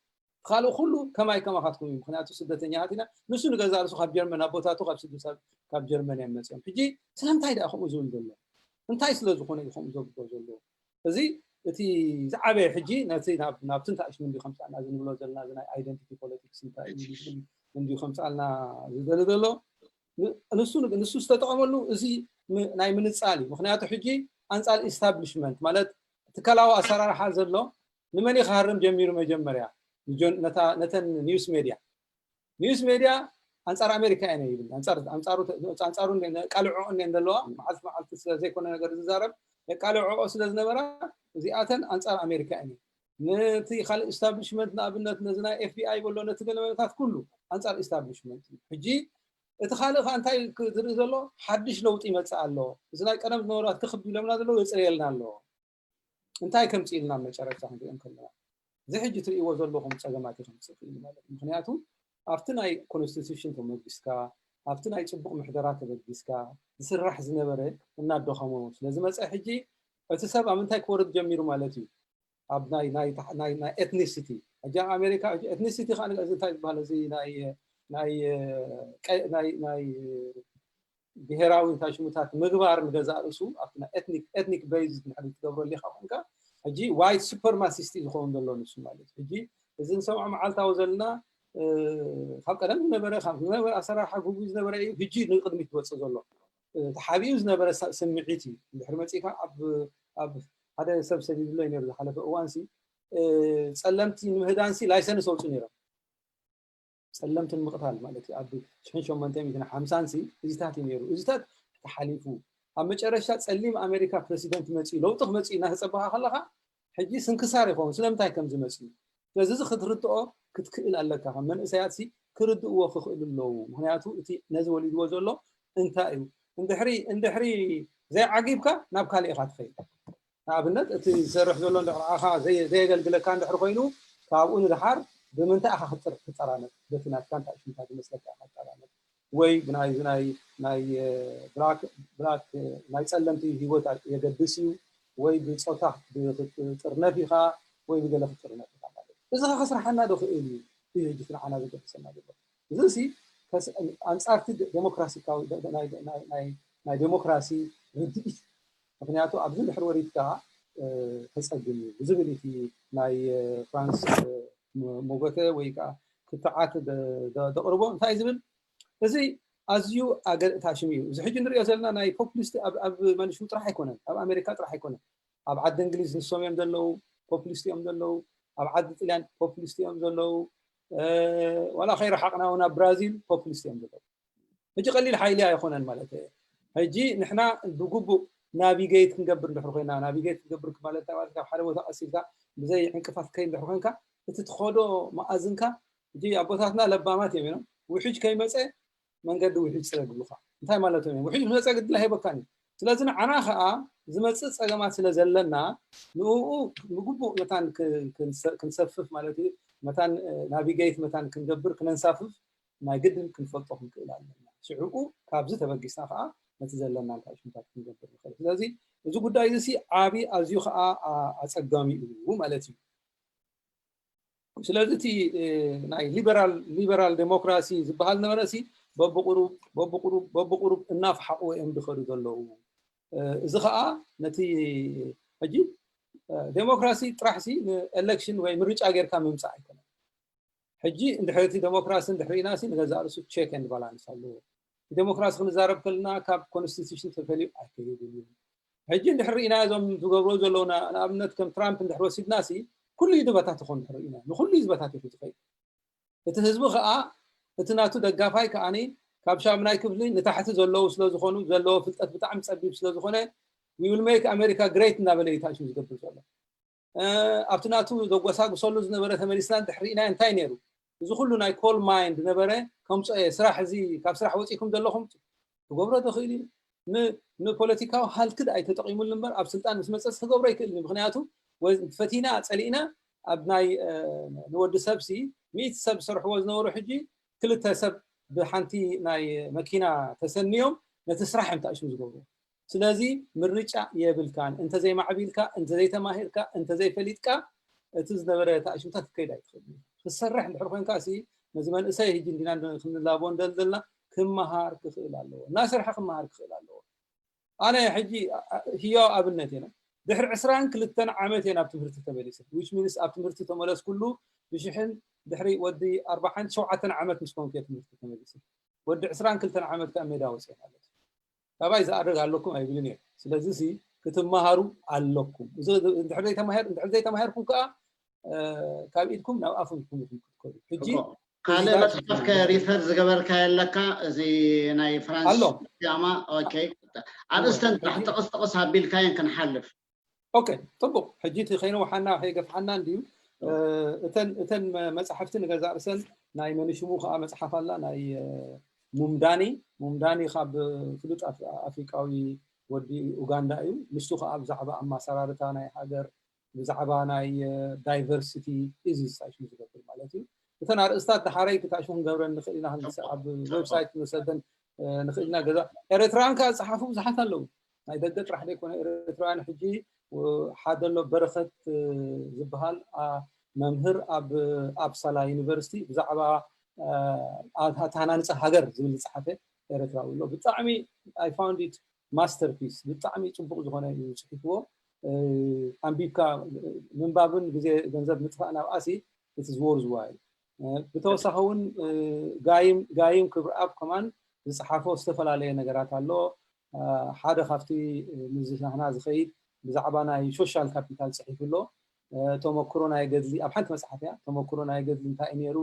ካልእ ኩሉ ከማይ ከማኻትኩም እዩ። ምክንያቱ ስደተኛታት ኢና። ንሱ ንገዛእ ርእሱ ካብ ጀርመን ኣቦታቱ ካብ ስድሳ ካብ ጀርመን እዮም መፅኦም። ሕጂ ስለምንታይ ደኣ ከምኡ ዝብል ዘሎ? እንታይ ስለ ዝኾነ እዩ ከምኡ ዘብሎ ዘሎ? እዚ እቲ ዝዓበየ ሕጂ ነቲ ናብቲ እንታይ ሽም እንዲዩ ከምፃልና ዝንብሎ ዘለና እዚ ናይ identity politics እንታይ እንዲዩ ከምፃልና ዝደሊ ዘሎ ንሱ ንሱ ዝተጠቐመሉ እዚ ናይ ምንፃል እዩ። ምክንያቱ ሕጂ ኣንፃር establishment ማለት ትካላዊ ኣሰራርሓ ዘሎ ንመን እዩ ክሃርም ጀሚሩ? መጀመርያ ነተን news media news media ኣንፃር ኣሜሪካ እየ ይብል። ኣንፃሩ የቃልዕኦ እየን ዘለዋ። መዓልቲ መዓልቲ ስለዘይኮነ ነገር ዝዛረብ የቃልዕኦ ስለዝነበራ እዚኣተን ኣንፃር ኣሜሪካ እየን። ነቲ ካልእ establishment ንኣብነት ነዚ ናይ FBI በሎ ነቲ ገለመለታት ኩሉ ኣንፃር establishment እዩ። ሕጂ እቲ ካልእ ከዓ እንታይ ዝርኢ ዘሎ ሓድሽ ለውጢ ይመፅእ ኣሎ። እዚ ናይ ቀደም ዝነበራት ክኽብ ኢሎምና ዘለዉ የፅርየልና ኣሎ። እንታይ ከምፅእ ኢልና መጨረሻ ክንሪኦም ከለና እዚ ሕጂ ትርእይዎ ዘለኹም ፀገማት እዩ ከምፅእ ክእል ማለት እዩ። ምክንያቱ ኣብቲ ናይ constitution ተመጊስካ ኣብቲ ናይ ፅቡቕ ምሕደራ ተበጊስካ ዝስራሕ ዝነበረ እናደኸሞ ስለዝመፀ ሕጂ እቲ ሰብ ኣብ ምንታይ ክወርድ ጀሚሩ ማለት እዩ? ኣብ ናይ ethnicity ሕጂ ኣብ ኣሜሪካ ethnicity ከዓ እዚ እንታይ ዝበሃል እዚ ናይ ብሄራዊ እንታይ ሽሙታት ምግባር ንገዛእ ርእሱ ኣብቲ ethnic based እንድሕር ትገብረሉ ኢኻ ኮንካ ሕጂ white supremacist እዩ ዝኸውን ዘሎ ንሱ ማለት እዩ። ሕጂ እዚ ንሰምዖ መዓልታዊ ዘለና ካብ ቀደም ዝነበረ ካብ ዝነበረ ኣሰራርሓ ጉጉይ ዝነበረ እዩ ሕጂ ንቅድሚት ዝወፅእ ዘሎ ተሓቢኡ ዝነበረ ስምዒት እዩ። እንድሕር መፂእካ ኣብ ሓደ ሰብ ሰዲዱለይ ነሩ ዝሓለፈ እዋንሲ ፀለምቲ ንምህዳንሲ license ኣውፁ ነይሮም። ፀለምቲ ንምቕታል ማለት እዩ። ኣብ ሽሕን ሸሞንተ ሚእትን ሓምሳን ሲ እዚታት እዩ ነይሩ። እዚታት ተሓሊፉ ኣብ መጨረሽታ ፀሊም ኣሜሪካ ፕረሲደንት መፂኡ ለውጢ ክመፅእ እናተፀበኻ ከለኻ ሕጂ ስንክሳር ይኸውን። ስለምንታይ ከምዚ መፂኡ? ስለዚ እዚ ክትርድኦ ክትክእል ኣለካ። ከም መንእሰያት ሲ ክርድእዎ ክኽእሉ ኣለዉ። ምክንያቱ እቲ ነዚ ወሊድዎ ዘሎ እንታይ እዩ? እንድሕሪ እንድሕሪ ዘይዓጊብካ ናብ ካልእ ኢኻ ትኸይድ። ንኣብነት እቲ ዝሰርሕ ዘሎ ንድሕሪ ንዓኻ ዘየገልግለካ እንድሕሪ ኮይኑ ካብኡ ንድሓር ብምንታይ ኢኻ ክትጠራነፍ? በቲ ናትካ እንታይ ሽምካ ዝመስለካ ኢኻ ትጠራነፍ ወይ ብናይ ናይ ብላክ ናይ ፀለምቲ ህይወት የገድስ እዩ ወይ ብፆታ ክትጥርነፍ ኢኻ ወይ ብገለ ክትጥርነፍ ኢኻ ማለት እዚ ከስርሓና ዶ ክእል እዩ? እዩ ሕጂ ንዓና ዘገድሰና ዘሎ እዚ ኣንፃርቲ ዴሞክራሲካዊ ናይ ዴሞክራሲ ርድኢት ምክንያቱ ኣብዚ ድሕሪ ወሪድካ ተፀግም እዩ ብዝብል እቲ ናይ ፍራንስ ሞጎተ ወይ ከዓ ክትዓት ዘቕርቦ እንታይ ዝብል እዚ ኣዝዩ ኣገጣሽም እዩ። እዚ ሕጂ ንሪኦ ዘለና ናይ ፖፕሊስት ኣብ መንሹ ጥራሕ ኣይኮነን፣ ኣብ ኣሜሪካ ጥራሕ ኣይኮነን። ኣብ ዓዲ እንግሊዝ ንሶም እዮም ዘለዉ፣ ፖፕሊስት እዮም ዘለዉ። ኣብ ዓዲ ጥልያን ፖፕሊስት እዮም ዘለዉ። ዋላ ከይረሓቕና እውን ኣብ ብራዚል ፖፕሊስት እዮም ዘለዉ። ሕጂ ቀሊል ሓይሊ ኣይኮነን ማለት እዩ። ሕጂ ንሕና ብግቡእ ናቪጌት ክንገብር እንድሕር ኮይና ናቪጌት ክንገብር ማለት ማለት ካብ ሓደ ቦታ ቀሲልካ ብዘይ ዕንቅፋት ከይ እንድሕር ኮይንካ እቲ ትኸዶ መኣዝንካ ሕጂ ኣቦታትና ለባማት እዮም ኢሎም ውሕጅ ከይመፀ መንገዲ ውሕጅ ፅረግ ይብሉኻ። እንታይ ማለቶም እዮም? ውሕጅ ዝመፀ ግድል ኣይህበካን እዩ። ስለዚ ንዓና ከዓ ዝመፅእ ፀገማት ስለ ዘለና ንኡ ብግቡእ መታን ክንሰፍፍ ማለት እዩ መታን ናቪጌት መታን ክንገብር ክነንሳፍፍ ናይ ግድን ክንፈልጦ ክንክእል ኣለና። ሽዕኡ ካብዚ ተበጊስና ከዓ ነቲ ዘለና እንታይ ሽምታት ክንገብር ንኽእል። ስለዚ እዚ ጉዳይ እዚ ዓብዪ ኣዝዩ ከዓ ኣፀጋሚ እዩ ማለት እዩ። ስለዚ እቲ ናይ ሊበራል ሊበራል ዴሞክራሲ ዝበሃል ነበረ ሲ በብቁሩብ በብቁሩብ በብቁሩብ እናፍሓቑ እዮም ዝኸዱ ዘለዉ። እዚ ከዓ ነቲ ሕጂ ዴሞክራሲ ጥራሕ ሲ ንኤሌክሽን ወይ ምርጫ ጌርካ ምምፃእ ኣይኮነን። ሕጂ እንድሕር እቲ ዴሞክራሲ እንድሕር ኢና ሲ ንገዛእ ርእሱ ቼክ ኤንድ ባላንስ ኣለዎ። ዴሞክራሲ ክንዛረብ ከለና ካብ ኮንስቲቱሽን ተፈልዩ ኣይከይድን እዩ። ሕጂ እንድሕር ርኢና እዞም ዝገብሮ ዘለዉ ንኣብነት ከም ትራምፕ እንድሕር ወሲድና ሲ ኩሉ እዩ ዝበታትኾ እንድሕር ርኢና ንኩሉ እዩ ዝበታትኹ ዝኸይድ። እቲ ህዝቢ ከዓ እቲ ናቱ ደጋፋይ ከዓኒ ካብ ሻምናይ ክፍሊ ንታሕቲ ዘለዉ ስለዝኾኑ ዘለዎ ፍልጠት ብጣዕሚ ፀቢብ ስለዝኾነ we will make America great እናበለ እዩ ታሽሙ ዝገብር ዘሎ። ኣብቲ ናቱ ዘጓሳጉሰሉ ዝነበረ ተመሊስና እንድሕር ርኢና እንታይ ነይሩ? እዚ ኩሉ ናይ ኮል ማይን ዝነበረ ከምፅኦ እየ ስራሕ እዚ ካብ ስራሕ ወፂኩም ዘለኹም ክገብሮ ዝኽእል እዩ። ንፖለቲካዊ ሃልኪ ዳ ኣይተጠቂሙሉ እምበር ኣብ ስልጣን ምስ መፀስ ክገብሮ ይክእል እዩ። ምክንያቱ ፈቲና ፀሊእና ኣብ ናይ ንወዲ ሰብ ሲ ሚእቲ ሰብ ዝሰርሕዎ ዝነበሩ ሕጂ ክልተ ሰብ ብሓንቲ ናይ መኪና ተሰንዮም ነቲ ስራሕ እዮም ታእሽም ዝገብሩ። ስለዚ ምርጫ የብልካን። እንተዘይማዕቢልካ፣ እንተዘይተማሂርካ፣ እንተዘይፈሊጥካ እቲ ዝነበረ ታእሽምታት ክትከይድ ኣይትኽእል። ክትሰርሕ እንድሕር ኮንካ ሲ ነዚ መንእሰይ ሕጂ እንዲና ክንላቦ እንደልና ክመሃር ክኽእል ኣለዎ። እናሰርሐ ክመሃር ክኽእል ኣለዎ። ኣነ ሕጂ ህያው ኣብነት እየ። ድሕሪ ዕስራን ክልተን ዓመት እየ ናብ ትምህርቲ ተመሊሰ። Which means ኣብ ትምህርቲ ተመለስኩሉ ብሽሕን ድሕሪ ወዲ ኣርባዓን ሸውዓተን ዓመት ምስ ኮንኩ እየ ትምህርቲ ተመሊሰ። ወዲ ዕስራን ክልተን ዓመት ከዓ ሜዳ ወፅአ ማለት እዩ። ካባይ ዝኣርግ ኣለኩም ኣይብልን እየ። ስለዚ ሲ ክትመሃሩ ኣለኩም። እዚ እንድሕር ዘይተማሃር-፣ እንድሕር ዘይተማሃርኩም ከዓ፣ እ፣ ካብ ኢድኩም ናብ ኣፍንኩም ኢኹም ክትከዱ። ሕጂ እኮ፣ ካልእ እዚ መጽሓፍ ከ ሪፈር ዝገበርካዮ ኣለካ? እዚ ናይ ፍራንስ ኣሎ። ፊያማ፣ ኦኬ። ኣርእስተን ጥራሕ ሕጂ ጥቕስ ጥቕስ ኣቢልካየን ክንሓልፍ። ኦኬ፣ ጽቡቕ። ሕጂ እቲ ከይነውሓና ከይገፍሓና እንድዩ። እ፣ እተን፣ እተን መ-፣ መጻሕፍቲ ንገዛእ ርእሰን ናይ መን ሽሙ ከኣ መጽሓፍ ኣላ፣ ናይ፣ እ፣ ሙምዳኒ። ሙምዳኒ ካብ ፍሉጥ ኣፍ-፣ ኣፍሪቃዊ ወዲ ኡጋንዳ እዩ። ንሱ ከኣ ብዛዕባ ኣማሰራርታ ናይ ሃገር፣ ብዛዕባ ናይ፣ እ፣ ዳይቨርሲቲ ኢዚስ ኣሽሙ ዝገብር ማለት እዩ። እተን ኣርእስታት ደሓረይ ክታሽሙ ክንገብረን ንኽእል ኢና፣ ክንስ-፣ ኣብ ዌብሳይት ክንወሰደን፣ እ፣ ንኽእል ኢና። ገዛ ኤርትራውያን ከኣ ዝጸሓፉ ብዙሓት ኣለዉ። ናይ ደገ ጥራሕ ዘይኮነ ኤርትራውያን ሕጂ፣ እ፣ ሓደ ኣሎ በረኸት፣ እ፣ ዝበሃል፣ ኣ፣ መምህር ኣብ ኣፕሳላ ዩኒቨርሲቲ ብዛዕባ፣ እ፣ ኣተሃናንጻ ሃገር ዝብል ዝጸሓፈ ኤርትራዊ ኣሎ። ብጣዕሚ I found it masterpiece፣ ብጣዕሚ ጽቡቕ ዝኾነ እዩ ጽሒፍዎ። እ፣ ኣንቢብካ ምንባብን ግዜ ገንዘብ ምጥፋእ ናብኣሲ it is worthwhile። እ፣ ብተወሳኺ እውን፣ እ፣ ጋይም፣ ጋይም ክብረኣብ ከማን ዝጸሓፎ ዝተፈላለየ ነገራት ኣሎ። እ፣ ሓደ ካብቲ፣ እ፣ ምስ ናህና ዝኸይድ ብዛዕባ ናይ ሶሻል ካፒታል ጽሒፉ ኣሎ። እ፣ ተመክሮ ናይ ገድሊ ኣብ ሓንቲ መጽሓፍ እያ። ተመክሮ ናይ ገድሊ እንታይ እዩ ነይሩ?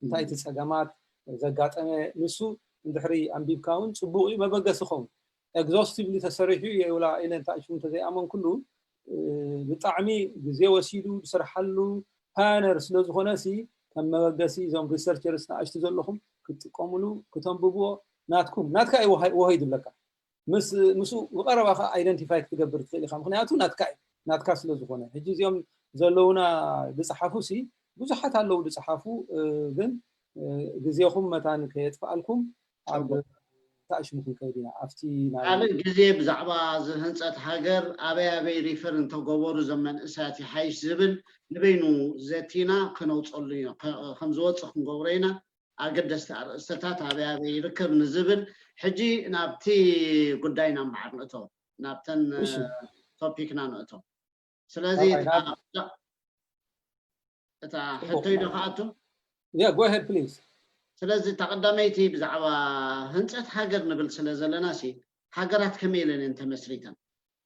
እንታይ እቲ ጸገማት ዘጋጠመ? ንሱ እንድሕሪ ኣንቢብካ እውን ጽቡቕ እዩ፣ መበገሲ ኸውን። ኤግዞስቲቭሊ ተሰሪሑ እዩ የውላ ኢለ እንታይ ሽሙ እንተዘይኣመንኩሉ፣ እ፣ ብጣዕሚ ግዜ ወሲዱ ዝሰርሓሉ ፓዮነር ስለ ዝኾነ ሲ ከም መበገሲ እዞም ሪሰርቸርስ ንኣሽቱ ዘለኹም ክትጥቀሙሉ፣ ክተንብብዎ ናትኩም፣ ናትካ እዩ ወሃይ-፣ ወሃይ ዝብለካ። ምስ፣ ምስኡ ብቐረባ ኸዓ ኣይደንቲፋይ ክትገብር ትኽእል ኢኻ። ምኽንያቱ ናትካ እዩ፣ ናትካ ስለ ዝኾነ። ሕጂ እዚኦም ዘለዉና ዝጸሓፉ ሲ ብዙሓት ኣለዉ ዝጸሓፉ፣ እ፣ ግን፣ እ፣ ግዜኹም መታን ከየጥፍኣልኩም ኣብ ጽቡቅ። ታእሽሙ ክንከይድ ኢና። ኣብቲ ናይ ካልእ ግዜ ብዛዕባ እዚ ህንጸት ሃገር ኣበይ ኣበይ ሪፈር እንተገበሩ እዞም መንእሰያት ይሓይሽ ዝብል ንበይኑ ዘቲና ከነውጸሉ ኢና። ከ-፣ ከም ዝወጽእ ክንገብሮ ኢና። ኣገደስቲ ኣርእስትታት ኣበይ ኣበይ ይርከብ ንዝብል፣ ሕጂ ናብቲ ጉዳይና እምበኣር ንእቶ፣ ናብተን እሺ። ቶፒክና ንእቶ። ስለዚ ራብዓይ እታ፣ ናብ እታ ጽቡቅ። ሕቶይ ዶ ክኣቱ? Yeah, go ahead, please. ስለዚ እታ ቀዳመይቲ ብዛዕባ ህንጸት ሃገር ንብል ስለ ዘለና ሲ፣ ሃገራት ከመይ ኢለን እየን ተመስሪተን?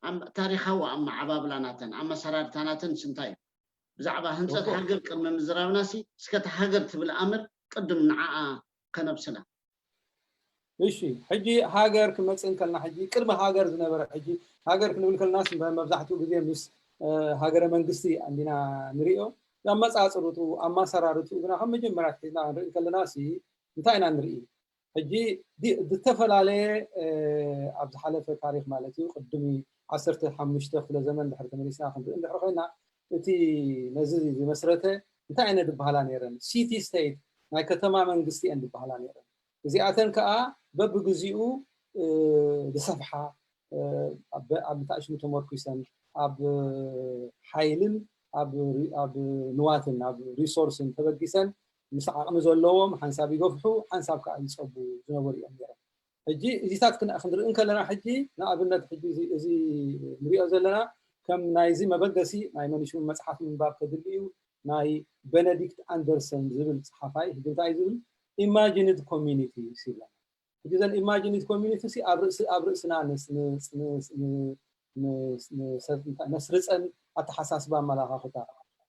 ኣም-፣ ታሪኻዊ ኣመዓባብላ ናተን፣ ኣመሰራርታ ናተን እንታይ እዩ? ብዛዕባ ህንጸት ኦሆ። ሃገር ቅድሚ ምዝራብና ሲ፣ እስከ እታ ሃገር ትብል ኣምር ቅድም ንዓኣ ከነብስላ። እሺ፣ ሕጂ ሃገር ክመጽእ እንከልና፣ ሕጂ ቅድሚ ሃገር ዝነበረ፣ ሕጂ ሃገር ክንብል ከለናስ መብዛሕትኡ ግዜ ምስ፣ እ፣ ሃገረ መንግስቲ እንዲና ንሪኦ። ኣመጻጽርቱ፣ ኣመሰራርቱ ግና ካብ መጀመርያ ሒዝና ክንርኢ እንከለናሲ እንታይ ኢና ንርኢ? ሕጂ ዲ-፣ ዝተፈላለየ፣ እ፣ ኣብ ዝሓለፈ ታሪኽ ማለት እዩ፣ ቅድሚ ዓሰርተ ሓሙሽተ ክፍለ ዘመን ድሕሪ ተመሊስና ክንርኢ እንድሕር ኮይና፣ እቲ ነዚ ዝመስረተ እንታይ ዓይነት ዝበሃላ ነይረን? ሲቲ ስቴት፣ ናይ ከተማ መንግስቲ እየን ዝበሃላ ነይረን። እዚኣተን ከኣ በብግዚኡ፣ እ፣ ዝሰፍሓ፣ እ፣ ኣብ፣ ኣብ ምታእሽሙ ተመርኩሰን፣ ኣብ ሓይልን ኣብ ሪ-፣ ኣብ ንዋትን፣ ኣብ ሪሶርስን ተበጊሰን፣ ምስ ዓቕሚ ዘለዎም ሓንሳብ ይገፍሑ፣ ሓንሳብ ከኣ ይጸቡ ዝነበሩ እዮም ነይሮም። ሕጂ እዚታት ክን-፣ ክንርኢ እንከለና፣ ሕጂ ንኣብነት፣ ሕጂ እዚ፣ እዚ ንሪኦ ዘለና ከም ናይዚ መበገሲ ናይ መን ሽሙ መጽሓፍ ምንባብ ከድሊ እዩ። ናይ ቤነዲክት ኣንደርሰን ዝብል ጸሓፋይ፣ ሕጂ እንታይ እዩ ዝብል? ኢማጂንድ ኮሚኒቲ ይብለና። ሕጂ እዘን ኢማጂንድ ኮሚኒቲ ሲ ኣብ ርእሲ፣ ኣብ ርእስና ንስ-፣ ንስ-፣ ንስ-፣ ን-፣ ንስ-፣ ንሰ-፣ እንታይ፣ ነስርጸን ኣተሓሳስባ ኣመላኻኽታ።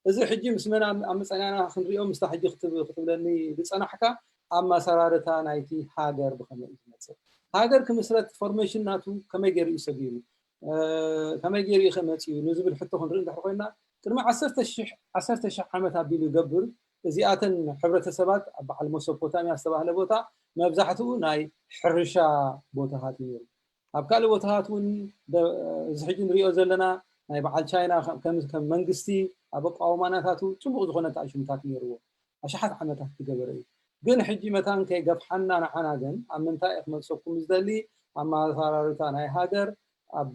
እዚ ሕጂ ምስ መን ኣብ፣ ኣብ መጸናና ክንሪኦ፣ ምስታ ሕጂ ክትብ-፣ ክትብለኒ ዝጸናሕካ ኣመሰራርታ ናይቲ ሃገር ብኸመይ እዩ ዝመጽእ? ሃገር ክምስረት ፎርሜሽን ናቱ ከመይ ገይሩ እዩ ሰጊሩ? እ፣ ከመይ ገይሩ እዩ ከመጽኡ ንዝብል ሕቶ ክንርኢ እንድሕር ኮይና፣ ቅድሚ ዓሰርተ ሽሕ፣ ዓሰርተ ሽሕ ዓመት ኣቢሉ ይገብር። እዚኣተን ሕብረተሰባት ኣብ በዓል መሶፖታሚያ ዝተባህለ ቦታ መብዛሕትኡ ናይ ሕርሻ ቦታታት እዩ ነይሩ። ኣብ ካልእ ቦታታት እውን ደ-፣ እዚ ሕጂ ንሪኦ ዘለና ናይ በዓል ቻይና ከም፣ ከም፣ ከም መንግስቲ ኣብ ኣቋውማናታቱ ጽቡቕ ዝኾነ ኣታእሽሙታት ነይርዎ። ኣሽሓት ዓመታት ዝገበረ እዩ። ግን ሕጂ መታን ከይገፍሓና ንዓና ግን ኣብ ምንታይ እየ ክመልሰኩም ዝደሊ፣ ኣመሰራርታ ናይ ሃገር ኣብ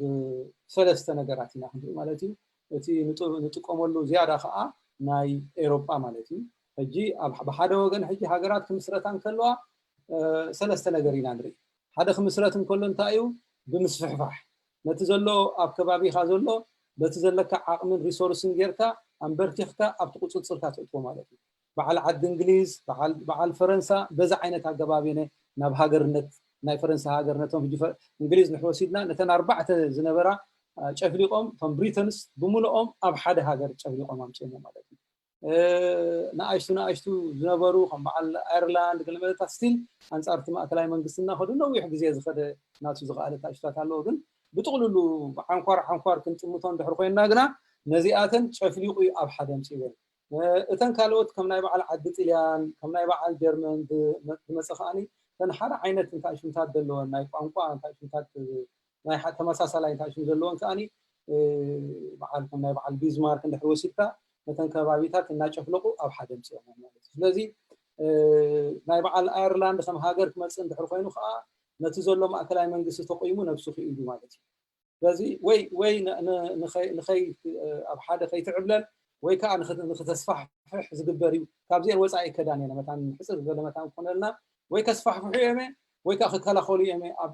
ሰለስተ ነገራት ኢና ክንርኢ ማለት እዩ። እቲ ንጥ-፣ ንጥቀመሉ ዝያዳ ከዓ ናይ ኤሮጳ ማለት እዩ። ሕጂ ኣብ፣ ብሓደ ወገን ሕጂ ሃገራት ክምስረታ እንከለዋ፣ እ፣ ሰለስተ ነገር ኢና ንርኢ። ሓደ ክምስረት እንከሎ እንታይ እዩ? ብምስፍሕፋሕ። ነቲ ዘሎ ኣብ ከባቢኻ ዘሎ በቲ ዘለካ ዓቕምን ሪሶርስን ጌርካ ኣንበርቲኽካ ኣብቲ ቁፅፅርካ ተእትዎ ማለት እዩ። በዓል ዓዲ እንግሊዝ፣ በዓል ፈረንሳ በዚ ዓይነት ኣገባብ እየ ናብ ሃገርነት ናይ ፈረንሳ ሃገር ነቶም ሕጂ እንግሊዝ ንሕ ወሲድና ነተን ኣርባዕተ ዝነበራ ጨፍሊቆም እቶም ብሪተንስ ብምልኦም ኣብ ሓደ ሃገር ጨፍሊቆም ኣምፅኦሞ ማለት እዩ። ንኣሽቱ ንኣሽቱ ዝነበሩ ከም በዓል ኣየርላንድ ገለመለታት ስቲል ኣንፃርቲ ማእከላይ መንግስቲ እናኸዱ ነዊሕ ግዜ ዝኸደ ናቱ ዝኸኣለ ታሽታት ኣለዎ። ግን ብጥቕልሉ ዓንኳር ዓንኳር ክንጥምቶ እንድሕር ኮይንና ግና ነዚኣተን ጨፍሊቑ እዩ ኣብ ሓደ ኣምፅወን። እተን ካልኦት ከም ናይ በዓል ዓዲ ጥልያን ከም ናይ በዓል ጀርመን ዝመፀ ከዓኒ እተን ሓደ ዓይነት እንታይ ሽምታት ዘለወን ናይ ቋንቋ እንታይ ሽምታት ናይ ተመሳሳላይ እንታይ ሽም ዘለወን ከዓኒ በዓል ከም ናይ በዓል ቢዝማርክ እንድሕር ወሲድካ ነተን ከባቢታት እናጨፍለቑ ኣብ ሓደ ኣምፅኦም ማለት እዩ። ስለዚ ናይ በዓል ኣየርላንድ ከም ሃገር ክመፅእ እንድሕር ኮይኑ ከዓ ነቲ ዘሎ ማእከላይ መንግስቲ ተቆይሙ ነብሱ ክኢሉ ማለት እዩ። ስለዚ ወይ ወይ ንኸይ ኣብ ሓደ ከይትዕብለል ወይ ከዓ ንክተስፋሕፍሕ ዝግበር እዩ። ካብዚአን ወፃኢ ይከዳን እየን መታን ሕፅር ዝበለ መታን ክኾነልና ወይ ከስፋሕፍሑ እዮም ወይ ከዓ ክከላኸሉ እዮም ኣብ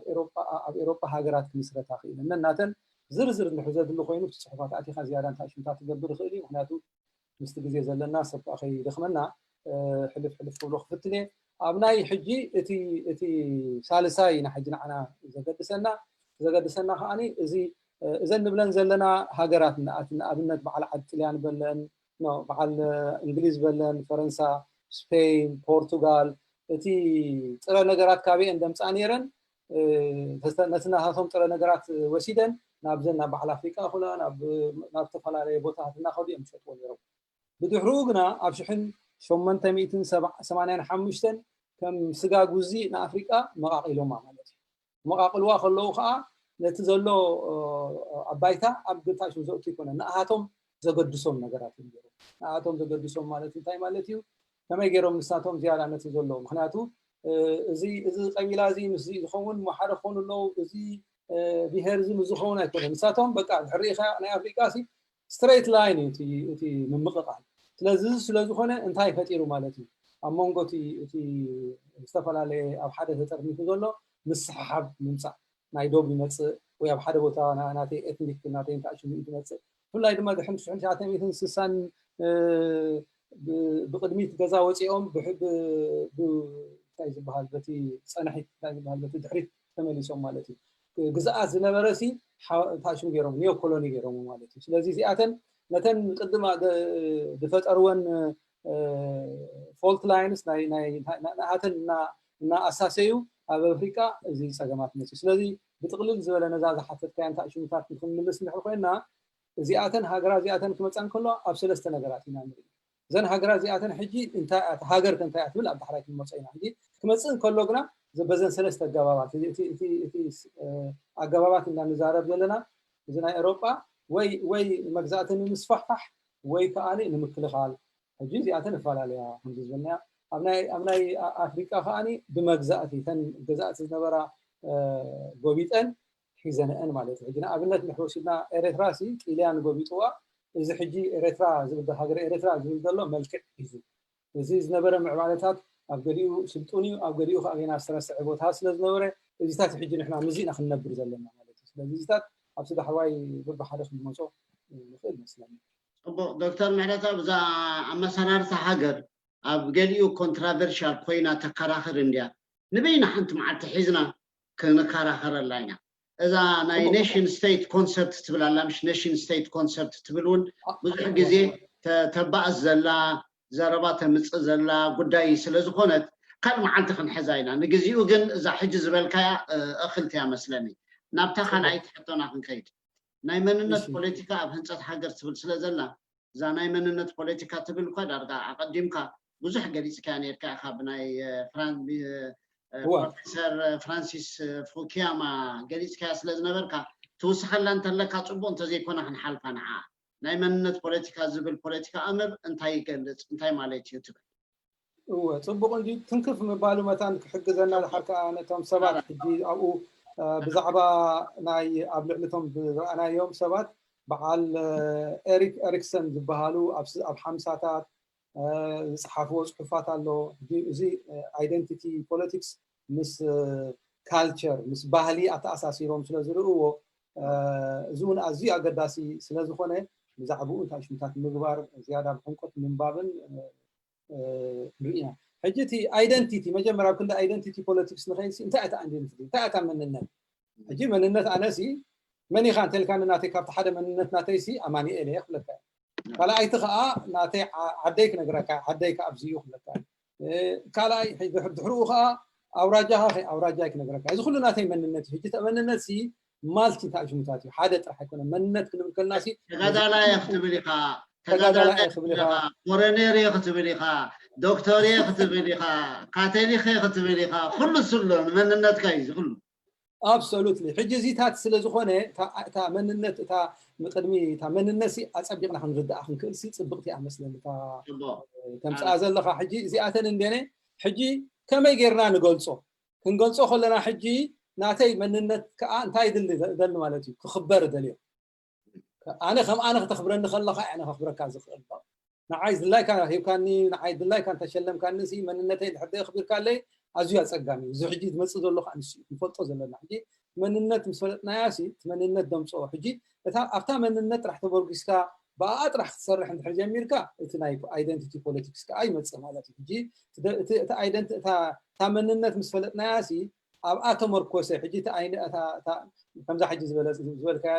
ኤሮጳ ሃገራት ክምስረታ ክኢለን ናተን ዝርዝር እንድሕር ዘድሊ ኮይኑ እቲ ፅሑፋት ኣቲኻ ዝያዳ እንታይ ሽምታት ትገብር ይኽእል እዩ። ምክንያቱ ምስቲ ግዜ ዘለና ሰብ ከዓ ከይደኽመና ሕልፍ ሕልፍ ክብሎ ክፍትን እየ። ኣብ ናይ ሕጂ እቲ ሳልሳይ ንሕጂ ንዓና ዘገድሰና ዘገድሰና ከዓኒ እዚ እዘን ንብለን ዘለና ሃገራት ንኣብነት በዓል ዓዲ ጥልያን በለን በዓል እንግሊዝ በለን ፈረንሳ፣ ስፔን፣ ፖርቱጋል እቲ ጥረ ነገራት ካበየን ደምፃ ነይረን ነቲ ናታቶም ጥረ ነገራት ወሲደን ናብዘን ናብ በዓል ኣፍሪቃ ይኹና ናብ ዝተፈላለዩ ቦታታት እናኸዱ እዮም ዝሸጥዎ ነይሮም። ብድሕርኡ ግና ኣብ ሽሕን ሸሞንተ ሚእትን ሰማንያን ሓሙሽተን ከም ስጋ ጉዚ ንኣፍሪቃ መቃቂሎማ ማለት እዩ። መቃቅልዋ ከለዉ ከዓ ነቲ ዘሎ ኣብ ባይታ ኣብ ግንታሽ ዘእቱ ይኮነ ንኣሃቶም ዘገድሶም ነገራት እዮም ገይሮም። ንኣሃቶም ዘገድሶም ማለት እንታይ ማለት እዩ? ከመይ ገይሮም ንሳቶም ዝያዳ ነቲ ዘሎ ምክንያቱ እዚ እዚ ቀቢላ እዚ ምስ ዝኸውን ሓደ ክኾኑ ኣለዉ እዚ ብሄር እዚ ምስ ዝኸውን ኣይኮነ ንሳቶም በቃ ድሕሪኢኻ ናይ ኣፍሪቃ ሲ ስትሬት ላይን እዩ እቲ ምምቕቓል። ስለዚ እዚ ስለዝኾነ እንታይ ፈጢሩ ማለት እዩ ኣብ መንጎ እቲ ዝተፈላለየ ኣብ ሓደ ተጠርኒፉ ዘሎ ምስሕሓብ ምምፃእ ናይ ዶብ ይመፅእ ወይ ኣብ ሓደ ቦታ ናተይ ኤትኒክ ናተይ እንታይ ሽሙ ትመፅእ ብፍላይ ድማ ድሕሪ ሽሕን ትሽዓተ ሚእትን ስሳን ብቅድሚት ገዛ ወፂኦም እንታይ ዝበሃል በቲ ፀናሒት እንታይ ዝበሃል በቲ ድሕሪት ተመሊሶም ማለት እዩ። ግዝኣት ዝነበረ ሲ እንታይ ሽሙ ገይሮም ኒዮ ኮሎኒ ገይሮም ማለት እዩ። ስለዚ እዚኣተን ነተን ቅድም ዝፈጠርወን ፎልት ላይንስ ንኣተን እናኣሳሰዩ ኣብ ኣፍሪቃ እዚ ፀገማት መፅዩ። ስለዚ ብጥቕልል ዝበለ ነዛ ዝሓተትካያ እንታይ ሽሙታት ንክንምልስ እንድሕር ኮይንና እዚኣተን ሃገራት እዚኣተን ክመፃ እንከለዋ ኣብ ሰለስተ ነገራት ኢና ንርኢ። እዘን ሃገራት እዚኣተን ሕጂ እንታይ እያ ሃገር ከ እንታይ እያ ትብል ኣብ ዳሕራይ ክንመፆ ኢና። ሕጂ ክመፅእ እንከሎ ግና በዘን ሰለስተ ኣገባባት እቲ ኣገባባት ኢና ንዛረብ ዘለና እዚ ናይ ኤሮጳ ወይ ወይ መግዛእቲ ንምስፋሕፋሕ ወይ ከዓ ንምክልኻል ሕጂ እዚኣተን እፈላለያ ከምዚ ዝበልናያ ኣብ ናይ ኣብ ናይ ኣፍሪቃ ከዓ ብመግዛእቲ ተን ገዛእቲ ዝነበራ ጎቢጠን ሒዘንአን ማለት እዩ። ሕጂ ንኣብነት ንሕወሲድና ኤረትራ ሲ ጥልያን ጎቢጥዋ እዚ ሕጂ ኤረትራ ዝብል ሃገር ኤረትራ ዝብል ዘሎ መልክዕ ሒዙ እዚ ዝነበረ ምዕባለታት ኣብ ገሊኡ ስልጡን እዩ ኣብ ገሊኡ ከዓ ገና ዝተረስዐ ቦታ ስለ ዝነበረ እዚታት ሕጂ ንሕና ምዚእና ክንነብር ዘለና ማለት እዩ። ስለዚ እዚታት ኣብቲ ዳሕዋይ በብሓደ ክንመፆ ንኽእል መስለኒ። ፅቡቅ ዶክተር ምሕረተኣብ እዛ ኣመሰራርታ ሃገር ኣብ ገሊኡ ኮንትራቨርሻል ኮይና ተከራኽር እንድያ ንበይና ሓንቲ መዓልቲ ሒዝና ክንከራኸረላ ኢና እዛ ናይ ኔሽን ስቴት ኮንሰፕት ትብል ኣላ ምሽ ኔሽን ስቴት ኮንሰፕት ትብል እውን ብዙሕ ግዜ ተባእስ ዘላ ዘረባ ተምፅእ ዘላ ጉዳይ ስለ ዝኾነት ካልእ መዓልቲ ክንሕዛ ኢና ንግዚኡ ግን እዛ ሕጂ ዝበልካያ እኽልቲ እያ መስለኒ ናብታ ካልኣይቲ ሕቶና ክንከይድ ናይ መንነት ፖለቲካ ኣብ ህንፀት ሃገር ትብል ስለ ዘላ እዛ ናይ መንነት ፖለቲካ ትብል እኳ ዳርጋ ኣቐዲምካ ብዙሕ ገሊፅካያ ነርካ ኢኻ ብናይ ፕሮፌሰር ፍራንሲስ ፉኪያማ ገሊፅካያ ስለ ዝነበርካ ትውስኸላ እንተለካ ፅቡቅ እንተዘይኮነ ክንሓልፋ ንዓ ናይ መንነት ፖለቲካ ዝብል ፖለቲካ ኣምር እንታይ ይገልፅ እንታይ ማለት እዩ ትብል እወ ፅቡቅ እንዲ ትንክፍ ምባሉ መታን ክሕግዘና ዝሓር ከዓ ነቶም ሰባት ሕጂ ኣብኡ ብዛዕባ ናይ ኣብ ልዕሊቶም ዝረኣናዮም ሰባት በዓል ኤሪክ ኤሪክሰን ዝበሃሉ ኣብ ሓምሳታት ዝፀሓፍዎ ፅሑፋት ኣሎ። እዚ ኣይደንቲቲ ፖለቲክስ ምስ ካልቸር ምስ ባህሊ ኣተኣሳሲሮም ስለ ዝርእዎ እዚ እውን ኣዝዩ ኣገዳሲ ስለ ዝኾነ ብዛዕባኡ እንታይ ሽምታት ምግባር ዝያዳ ብሕንቆት ምንባብን ንርኢ ኢና። ሕጂ እቲ ኣይደንቲቲ መጀመርያ ኣብ ክንዲ ኣይደንቲቲ ፖለቲክስ ንኸይድ እንታይ እታ ኣይደንቲቲ እንታይ እታ መንነት ሕጂ መንነት ኣነሲ መን ኢኻ እንተልካኒ ናተይ ካብቲ ሓደ መንነት ናተይሲ ኣማኒኤል እየ ክብለካ ካልኣይቲ ከዓ ናተይ ዓደይ ክነግረካ ዓደይ ከኣብዝዩ ክብለካ ካልኣይ ድሕርኡ ከዓ ኣውራጃኻ ኣውራጃይ ክነግረካ እዚ ኩሉ ናተይ መንነት እዩ ሕጂ መንነት ሲ ማልቲ እንታይ ሽሙታት እዩ ሓደ ጥራሕ ኣይኮነ መንነት ክንብል ከልና ሲ ተጋዳላይ ክትብል ኢኻ ተጋዳላይ ክትብል ኢኻ ኮረኔር ክትብል ኢኻ ዶክተር ክትብል ኢኻ ካቶሊክ ክትብል ኢኻ ኩሉ ስሎ ንመንነትካ እዩ ኩሉ ኣብሶሉትሊ ሕጂ እዚታት ስለ ዝኾነ እታ መንነት እታ ቅድሚ እታ መንነት ኣፀቢቕና ክንርድኣ ክንክእል ፅብቕቲ እያ መስለኒ ተምፅኣ ዘለኻ ሕጂ እዚኣተን እንደነ ሕጂ ከመይ ጌርና ንገልፆ ክንገልፆ ከለና ሕጂ ናተይ መንነት ከዓ እንታይ ደሊ ማለት እዩ ክኽበር ደልዮ ኣነ ከም ኣነ ክተኽብረኒ ከለካ ኣነ ከኽብረካ ዝኽእል ንዓይ ድላይካ ሂብካኒ ንዓይ ድላይካ እንተሸለምካኒ መንነተይ ድሕር ኣኽቢርካለይ ኣዝዩ ኣፀጋሚ እዩ እዚ ሕጂ ዝመፅእ ዘሎ ከዓ ንሱ እዩ ንፈልጦ ዘለና ሕጂ መንነት ምስ ፈለጥናያ ሲ እቲ መንነት ደምፅኦ ሕጂ እታ ኣብታ መንነት ጥራሕ ተበርጊስካ ብኣኣ ጥራሕ ክትሰርሕ እንድሕር ጀሚርካ እቲ ናይ ኣይደንቲቲ ፖለቲክስ ከዓ ይመፅእ ማለት እዩ ሕጂ እታ መንነት ምስ ፈለጥናያ ሲ ኣብኣ ተመርኮሰ ሕጂ ከምዛ ሕጂ ዝበለካያ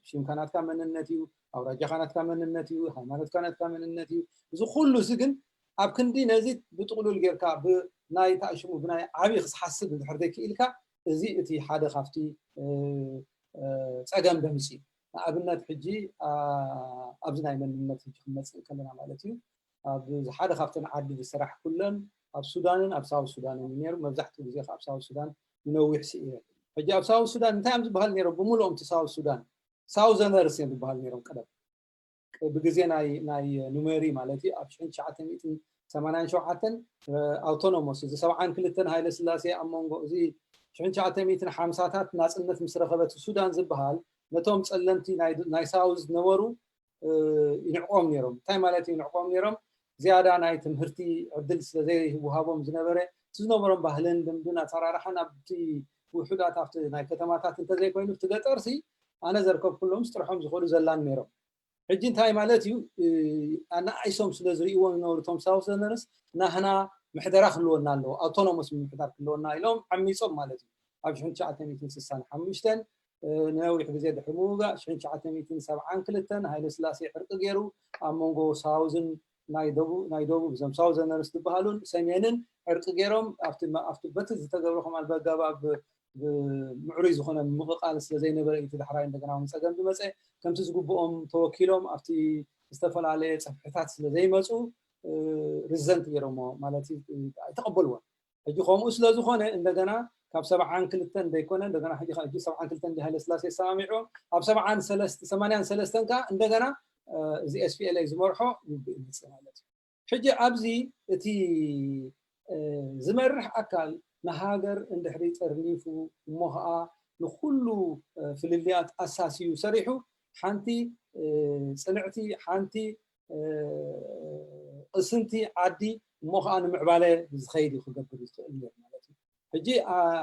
ሽምካ ናትካ መንነት እዩ ኣውራጃኻ ናትካ መንነት እዩ ሃይማኖትካ ናትካ መንነት እዩ እዚ ኩሉ እዚ ግን ኣብ ክንዲ ነዚ ብጥቕሉል ጌርካ ብናይ ታእሽሙ ብናይ ዓብዪ ክትሓስብ እንድሕር ዘይክኢልካ እዚ እቲ ሓደ ካብቲ ፀገም ደምፂ እዩ ንኣብነት ሕጂ ኣብዚ ናይ መንነት ሕጂ ክንመፅእ ከለና ማለት እዩ ኣብ ሓደ ካብተን ዓዲ ዝሰራሕ ኩለን ኣብ ሱዳንን ኣብ ሳውት ሱዳንን እዩ ነይሩ መብዛሕትኡ ግዜ ኣብ ሳውት ሱዳን ንነዊሕ ስኢረ ሕጂ ኣብ ሳውት ሱዳን እንታይ እዮም ዝበሃል ነይሮም ብምልኦም እቲ ሳውት ሱዳን ሳውዘነርስ እዮም ዝበሃል ነይሮም ቀደም ብግዜ ናይ ኑሜሪ ማለት እዩ ኣብ ሽሕን ትሽዓተ ሚእትን ሰማንያን ሸውዓተን ኣውቶኖሞስ እዚ ሰብዓን ክልተን ሃይለ ስላሴ ኣብ መንጎ እዚ ሽሕን ትሽዓተ ሚእትን ሓምሳታት ናፅነት ምስ ረኸበት ሱዳን ዝበሃል ነቶም ፀለምቲ ናይ ሳውዝ ዝነበሩ ይንዕቆም ነይሮም እንታይ ማለት ይንዕቆም ነይሮም ዝያዳ ናይ ትምህርቲ ዕድል ስለ ዘይወሃቦም ዝነበረ እቲ ዝነበሮም ባህልን ልምድን ኣሰራርሓን ኣብቲ ውሑዳት ኣብቲ ናይ ከተማታት እንተዘይኮይኑ እቲ ገጠር ሲ ኣነ ዘርከብኩሎም ስጥርሖም ዝኽእሉ ዘላን ነይሮም ሕጂ እንታይ ማለት እዩ ኣናኣይሶም ስለ ዝርእይዎም ዝነበሩ እቶም ሳውዘነርስ ናህና ምሕደራ ክህልወና ኣለዎ ኣውቶኖሞስ ምምሕዳር ክህልወና ኢሎም ዓሚፆም ማለት እዩ ኣብ ሽሕን ትሽዓተ ሚእትን ስሳን ሓሙሽተን ንነዊሕ ግዜ ድሕሪ ምውጋእ ሽሕን ትሽዓተ ሚእትን ሰብዓን ክልተን ሃይለ ስላሴ ዕርቂ ገይሩ ኣብ መንጎ ሳውዝን ናይ ደቡብ እዞም ሳውዘነርስ ዝበሃሉን ሰሜንን ዕርቂ ገይሮም ኣብቲ በቲ ዝተገብረ ከማል በጋባብ ብምዕሩይ ዝኾነ ምቕቓል ስለ ዘይነበረ እዩ ዳሕራይ እንደገና እውን ፀገም ዝመፀ ከምቲ ዝግብኦም ተወኪሎም ኣብቲ ዝተፈላለየ ፀፍሕታት ስለ ዘይመፁ ሪዘንት ገይሮሞ ማለት ኣይተቐበልዎን ሕጂ ከምኡ ስለ ዝኾነ እንደገና ካብ ሰብዓን ክልተን ዘይኮነ እንደገና ሕጂ ካብ ሰብዓን ክልተን ሃይለ ስላሴ ሰማሚዑ ኣብ ሰብዓን ሰለስተ ሰማንያን ሰለስተን ከዓ እንደገና እዚ ኤስፒኤልኤ ዝመርሖ ውግእ ይመፅእ ማለት እዩ ሕጂ ኣብዚ እቲ ዝመርሕ ኣካል ንሃገር እንድሕሪ ጠርኒፉ እሞ ከዓ ንኩሉ ፍልልያት ኣሳስዩ ሰሪሑ ሓንቲ ፅንዕቲ ሓንቲ ቅስንቲ ዓዲ እሞ ከዓ ንምዕባለ ዝኸይድ እዩ ክገብር ዝኽእል ነሩ ማለት እዩ ሕጂ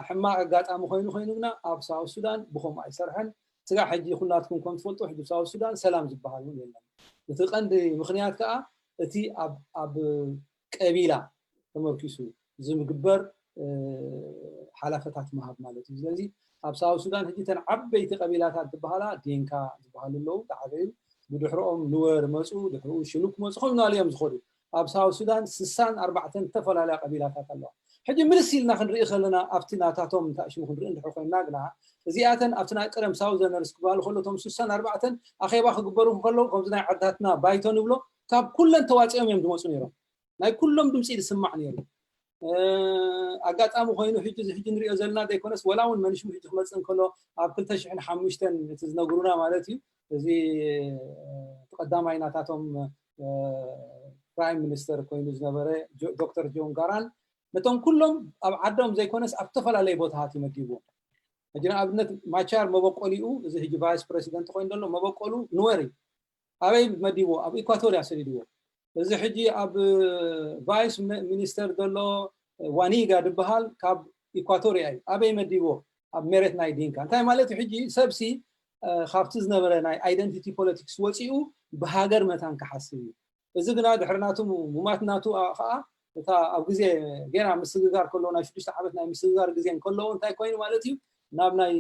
ሕማቅ ኣጋጣሚ ኮይኑ ኮይኑ ግና ኣብ ሳውት ሱዳን ብከምኡ ኣይሰርሐን ስጋ ሕጂ ኩላትኩም ከም ትፈልጡ ሕጂ ሳውት ሱዳን ሰላም ዝበሃል እውን የለን እቲ ቀንዲ ምክንያት ከዓ እቲ ኣብ ቀቢላ ተመርኪሱ ዝምግበር ሓላፈታት ምሃብ ማለት እዩ ስለዚ ኣብ ሳውት ሱዳን ሕጂ ተን ዓበይቲ ቀቢላታት ዝበሃላ ዲንካ ዝበሃሉ ኣለዉ ዝዓበዩ ብድሕርኦም ንወር መፁ ድሕርኡ ሽሉክ መፁ ከምናሉ እዮም ዝኸዱ ኣብ ሳውት ሱዳን ስሳን ኣርባዕተን ዝተፈላለያ ቀቢላታት ኣለዋ ሕጂ ምልስ ኢልና ክንርኢ ከለና ኣብቲ ናታቶም እንታይ ሽሙ ክንርኢ እንድሕር ኮይንና ግና እዚኣተን ኣብቲ ናይ ቀደም ሳውዘነርስ ክበሃሉ ከሎ እቶም ስሳን ኣርባዕተን ኣኼባ ክግበሩ ከለዉ ከምዚ ናይ ዓድታትና ባይቶ ንብሎ ካብ ኩለን ተዋፂኦም እዮም ዝመፁ ነይሮም ናይ ኩሎም ድምፂ ዝስማዕ ነይሩ ኣጋጣሚ ኮይኑ ሕጂ እዚ ሕጂ ንሪኦ ዘለና ዘይኮነስ ወላ እውን መንሽሙ ሕጂ ክመፅእ እንከሎ ኣብ ክልተ ሽሕን ሓሙሽተን እቲ ዝነግሩና ማለት እዩ እዚ ቀዳማይ ናታቶም ፕራይም ሚኒስተር ኮይኑ ዝነበረ ዶክተር ጆን ጋራን ነቶም ኩሎም ኣብ ዓዶም ዘይኮነስ ኣብ ዝተፈላለዩ ቦታታት እዩ መዲብዎም ሕጂ ንኣብነት ማቻር መበቆሊኡ እዚ ሕጂ ቫይስ ፕሬዚደንት ኮይኑ ዘሎ መበቆሉ ንወር እዩ ኣበይ መዲብዎ ኣብ ኢኳቶርያ ሰዲድዎ እዚ ሕጂ ኣብ ቫይስ ሚኒስተር ዘሎ ዋኒጋ ዝበሃል ካብ ኢኳቶርያ እዩ ኣበይ መዲብዎ ኣብ መሬት ናይ ዲንካ እንታይ ማለት እዩ ሕጂ ሰብሲ ካብቲ ዝነበረ ናይ identity politics ወፂኡ ብሃገር መታን ክሓስብ እዩ። እዚ ግና ድሕሪ ናቱ ሙማት ናቱ ከዓ እታ ኣብ ግዜ ገና ምስግጋር ከሎ ናይ ሽዱሽተ ዓመት ናይ ምስግጋር ግዜ ከለዎ እንታይ ኮይኑ ማለት እዩ ናብ ናይ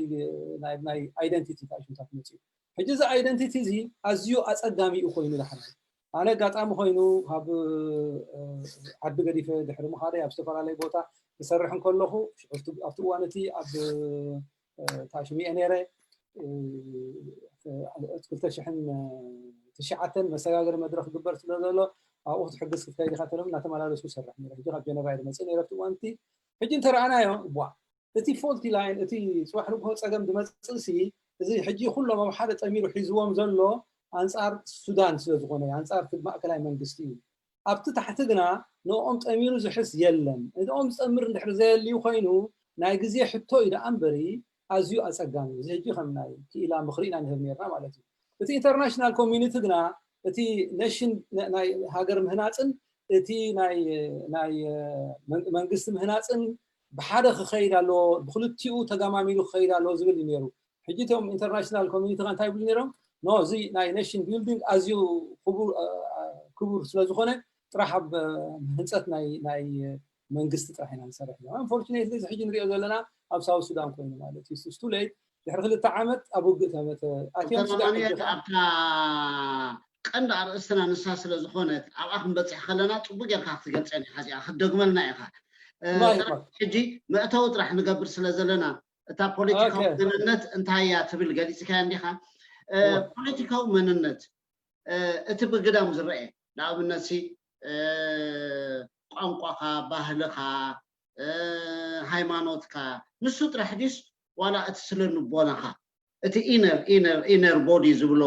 ናይ ናይ identity ታሽምታት መፅኡ። ሕጂ እዚ identity እዚ ኣዝዩ ኣፀጋሚ እዩ ኮይኑ ዳሕራይ ኣነ ኣጋጣሚ ኮይኑ ካብ ዓዲ ገዲፈ ድሕሪ ምኻደይ ኣብ ዝተፈላለየ ቦታ ክሰርሕ እንከለኹ ኣብቲ እዋን እቲ ኣብ ታሽሚኤ ነይረ ክልተ ሽሕን ትሽዓተን መሰጋገሪ መድረክ ክግበር ስለ ዘሎ ኣብኡ ክትሕግዝ ክትከይድ ኢኻ ተሎም እናተመላለስኩ ሰርሕ ነረ ሕጂ ካብ ጀነቫ እየ ዝመፅእ ነረ ኣብቲ እዋን እቲ ሕጂ እንተረኣናዮ ዋ እቲ faulty line እቲ ፅባሕ ንግሆ ፀገም ዝመፅእ ሲ እዚ ሕጂ ኩሎም ኣብ ሓደ ጠሚሩ ሒዝዎም ዘሎ ኣንፃር ሱዳን ስለ ዝኾነ ኣንፃር ማእከላይ መንግስቲ እዩ ኣብቲ ታሕቲ ግና ንኦም ጠሚሩ ዝሕዝ የለን ንኦም ዝጠምር እንድሕር ዘየልዩ ኮይኑ ናይ ግዜ ሕቶ እዩ ደኣ እምበሪ ኣዝዩ ኣፀጋሚ እዚ ሕጂ ከም ናይ ክኢላ ምኽሪ ኢና ንህብ ነርና ማለት እዩ እቲ international community ግና እቲ nation ናይ ሃገር ምህናፅን እቲ ናይ መንግስቲ ምህናፅን ብሓደ ክኸይድ ኣለዎ ብክልቲኡ ተጋማሚሉ ክኸይድ ኣለዎ ዝብል እዩ ነይሩ ሕጂ እቶም international community እንታይ ይብሉ ነይሮም no እዚ ናይ nation building ኣዝዩ ክቡር ስለ ዝኾነ ጥራሕ ኣብ ህንፀት ናይ መንግስቲ ጥራሕ ኢና ንሰርሕ ዘለና unfortunately እዚ ሕጂ ንሪኦ ዘለና ኣብ ሳውት ሱዳን ኮይኑ ማለት እዩ too late ድሕሪ ክልተ ዓመት ኣብ ውግእ ተመተ ኣትዮም ሱዳን ኣብታ ቀንዲ ኣርእስትና ንሳ ስለ ዝኾነት ኣብኣ ክንበፅሕ ከለና ፅቡቅ ጌርካ ክትገልፀን ኢኻ እዚኣ ክትደግመልና ኢኻ ሕጂ መእተዊ ጥራሕ ንገብር ስለ ዘለና እታ ፖለቲካዊ መንነት እንታይ እያ ትብል ገሊፅካያ እንዲኻ ፖለቲካዊ መንነት እቲ ብግዳም ዝረአ ንኣብነት ቋንቋኻ ባህልኻ ሃይማኖትካ ንሱ ጥራሕ ድስ ዋላ እቲ ስለ ንቦናኻ እቲ inner inner inner body ዝብሎ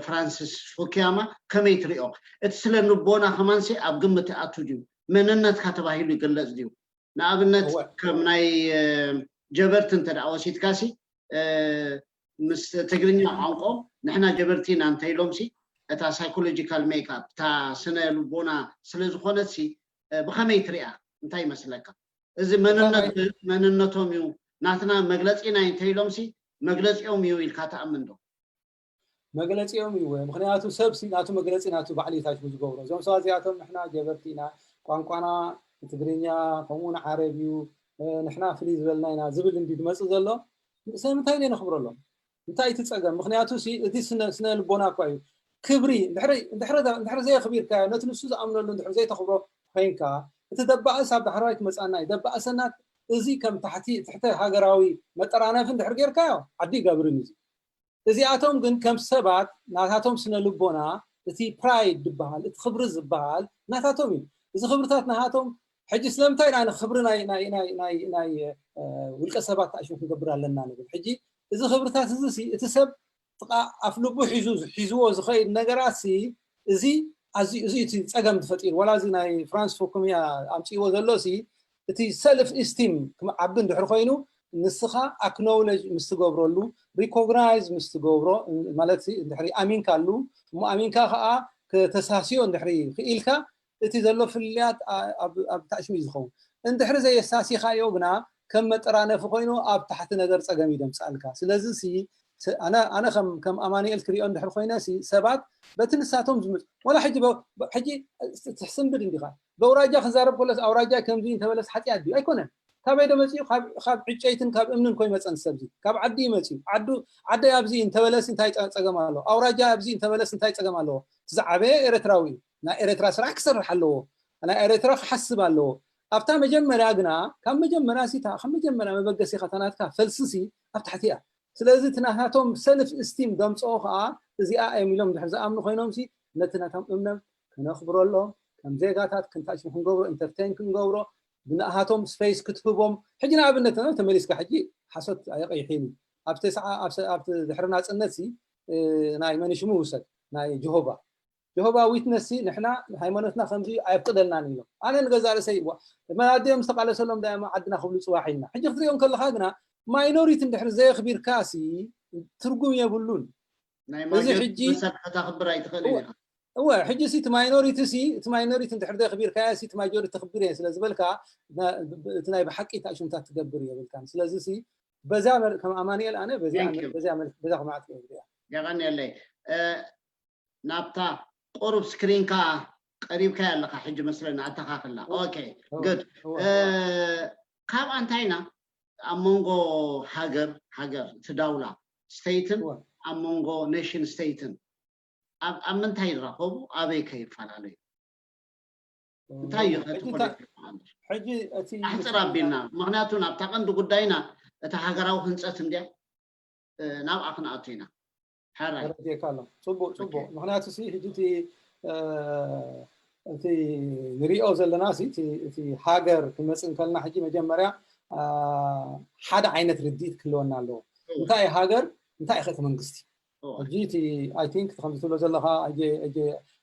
ፍራንሲስ ፉኪያማ ከመይ ትሪኦ እቲ ስለ ንቦና ከማንሲ ኣብ ግምት ኣቱ ድዩ መንነትካ ተባሂሉ ይግለፅ ድዩ ንኣብነት ከም ናይ ጀበርቲ እንተ ወሲድካሲ ምስ ትግርኛ ቋንቋ ንሕና ጀበርቲ ኢና እንተኢሎም ሲ እታ psychological make up እታ ስነ ልቦና ስለ ዝኾነት ሲ ብኸመይ ትሪኣ እንታይ ይመስለካ እዚ መንነቶም እዩ ናትና መግለፂ ናይ እንተኢሎም ሲ መግለፂኦም እዩ ኢልካ ትኣምን ዶ መግለፂኦም እዩ ምክንያቱ ሰብ ሲ ናቱ መግለፂ ናቱ ባዕሉ ታሽሙ ዝገብሮ እዞም ሰባት እዚኣቶም ንሕና ጀበርቲ ኢና ቋንቋና ትግርኛ ከምኡ ንዓረብ እዩ ንሕና ፍልይ ዝበልና ኢና ዝብል እንዲ ዝመፅእ ዘሎ ስለምንታይ ነ ነኽብረሎም እንታይ እቲ ፀገም ምክንያቱ እቲ ስነ ልቦና እኳ እዩ ክብሪ እንድሕር ዘየኽቢርካዮ ነቲ ንሱ ዝኣምነሉ እንድሕር ዘይተኽብሮ ኮይንካ እቲ ደባእስ ኣብ ዳሕራዋይ ትመፃና እዩ ደባእሰናት እዚ ከም ታሕቲ ትሕተ ሃገራዊ መጠራነፊ እንድሕር ጌርካዮ ዓዲ ይገብርን እዩ እዚኣቶም ግን ከም ሰባት ናታቶም ስነ ልቦና እቲ pride ዝበሃል እቲ ክብሪ ዝበሃል ናታቶም እዩ እዚ ክብርታት ናሃቶም ሕጂ ስለምንታይ ኢና ንክብሪ ናይ ውልቀ ሰባት ተኣሽሙ ክንገብር ኣለና ንብል ሕጂ እዚ ክብርታት እዚ እቲ ሰብ ጥቃ ኣፍ ልቡ ሒዙ ሒዝዎ ዝኸይድ ነገራት እዚ ኣዝዩ እዚ እቲ ፀገም ዝፈጢር ዋላ እዚ ናይ ፍራንስ ፉኩሚያ ኣምፅዎ ዘሎ እቲ self esteem ክዓቢ እንድሕር ኮይኑ ንስኻ acknowledge ምስ ትገብረሉ recognize ምስ ትገብሮ ማለት እንድሕሪ ኣሚንካሉ እሞ ኣሚንካ ከዓ ከተሳስዮ እንድሕሪ ክኢልካ እቲ ዘሎ ፍልልያት ኣብ ታእሽሙ እዩ ዝኸውን እንድሕሪ ዘየሳሲኻዮ ግና ከም መጠራነፊ ኮይኑ ኣብ ታሕቲ ነገር ፀገም እዩ ደምፅኣልካ ስለዚ ኣነ ከም ኣማኑኤል ክሪኦ እንድሕር ኮይነ ሰባት በቲ ንሳቶም ዝምፅ ዋላ ሕጂ ሕጂ ትሕስንብድ እንዲኻ በውራጃ ክዛረብ ከሎስ ኣውራጃ ከምዚ እንተበለስ ሓጢኣት ድዩ ኣይኮነን ካበይ ዶ መፅኡ ካብ ዕጨይትን ካብ እምንን ኮይ መፀን ሰብዚ ካብ ዓዲ ይመፅኡ ዓዱ ዓደይ ኣብዚ እንተበለስ እንታይ ፀገም ኣለዎ ኣውራጃ ኣብዚ እንተበለስ እንታይ ፀገም ኣለዎ ዝዓበየ ኤረትራዊ እዩ ናይ ኤረትራ ስራሕ ክሰርሕ ኣለዎ ናይ ኤረትራ ክሓስብ ኣለዎ ኣብታ መጀመርያ ግና ካብ መጀመርያ ሲታ ካብ መጀመርያ መበገሲኻ ተናትካ ፈልስሲ ኣብ ታሕቲ እያ ስለዚ እቲ ናታቶም ሰልፍ እስቲም ደምፅኦ ከዓ እዚኣ እዮም ኢሎም ድሕር ዝኣምኑ ኮይኖም ሲ ነቲ ናቶም እምነም ክነኽብረሎም ከም ዜጋታት ክንታሽሙ ክንገብሮ ኢንተርቴን ክንገብሮ ብንኣሃቶም ስፔስ ክትህቦም ሕጂ ንኣብነት ተመሊስካ ሕጂ ሓሶት ኣየቀይሕን ኣብቲ ድሕሪ ናፅነት ናይ መን ሽሙ ውሰድ ናይ ጀሆባ ጀሆባ ዊትነስ ንሕና ሃይማኖትና ከምዚ ኣየፍቅደልናን ኢሎም ኣነ ንገዛ ርእሰይ መናድዮም ዝተቃለሰሎም ዳማ ዓድና ክብሉ ፅዋሕ ኢልና ሕጂ ክትሪኦም ከለካ ግና ማይኖሪቲ እንድሕር ዘየኽቢርካ ሲ ትርጉም የብሉን እዚ ሕጂ ከተኽብር ኣይትኽእልን ኢኻ እወ ሕጂ ሲ እቲ ማይኖሪቲ ሲ እቲ ማይኖሪቲ እንድሕር ዘየኽቢርካዮ ሲ እቲ ማጆሪቲ ተኽብር እየ ስለ ዝበልካ እቲ ናይ ብሓቂ ታእሽምታት ትገብር የብልካን ስለዚ ሲ በዚያ መል- ከም ኣማኑኤል ኣነ በዚያ Thank መል- you። በዚያ መል- በዚያ ክመዓት እየ ዝሪኣ። የቐንየለይ። እ፣ ናብታ ቁሩብ ስክሪንካ ቀሪብካ ኣለካ ሕጂ መስለኒ፣ ኣተኻኽልና። ኦኬ፣ እወ፣ good። እወ፣ እ፣ ካብ ኣንታይና ኣብ መንጎ ሃገር ሃገር እቲ ዳውላ ስቴትን እወ። ኣብ መንጎ ኔሽን ስቴትን ኣብ ኣብ ምንታይ ይራኸቡ? ኣበይ ከ ይፈላለዩ? እንታይ እዩ ሕጂ ከቲ እንታይ- ፖለቲካ ማለት? ሕጂ እቲ ኣሕፅር ኣቢልና፣ ምክንያቱ ናብታ ቀንዲ ጉዳይና እታ ሃገራዊ ህንፀት እንድያ፣ እ፣ ናብኣ ክንኣቱ ኢና። ሕራይ። ተረዲኤካ ኣሎ። ፅቡቅ ፅቡቅ። ኦኬ። ምክንያቱ ሲ ሕጂ እቲ እ፣ እቲ ንሪኦ ዘለና ሲ እቲ እቲ ሃገር ክመፅእ እንከልና ሕጂ መጀመርያ አ፣ ሓደ ዓይነት ርድኢት ክህልወና ኣለዎ። እወ። እንታይ እዩ ሃገር? እንታይ እዩ ከ እቲ መንግስቲ? እወ። ሕጂ እቲ I think ከምዚ ትብሎ ዘለኻ ሕጂ ሕጂ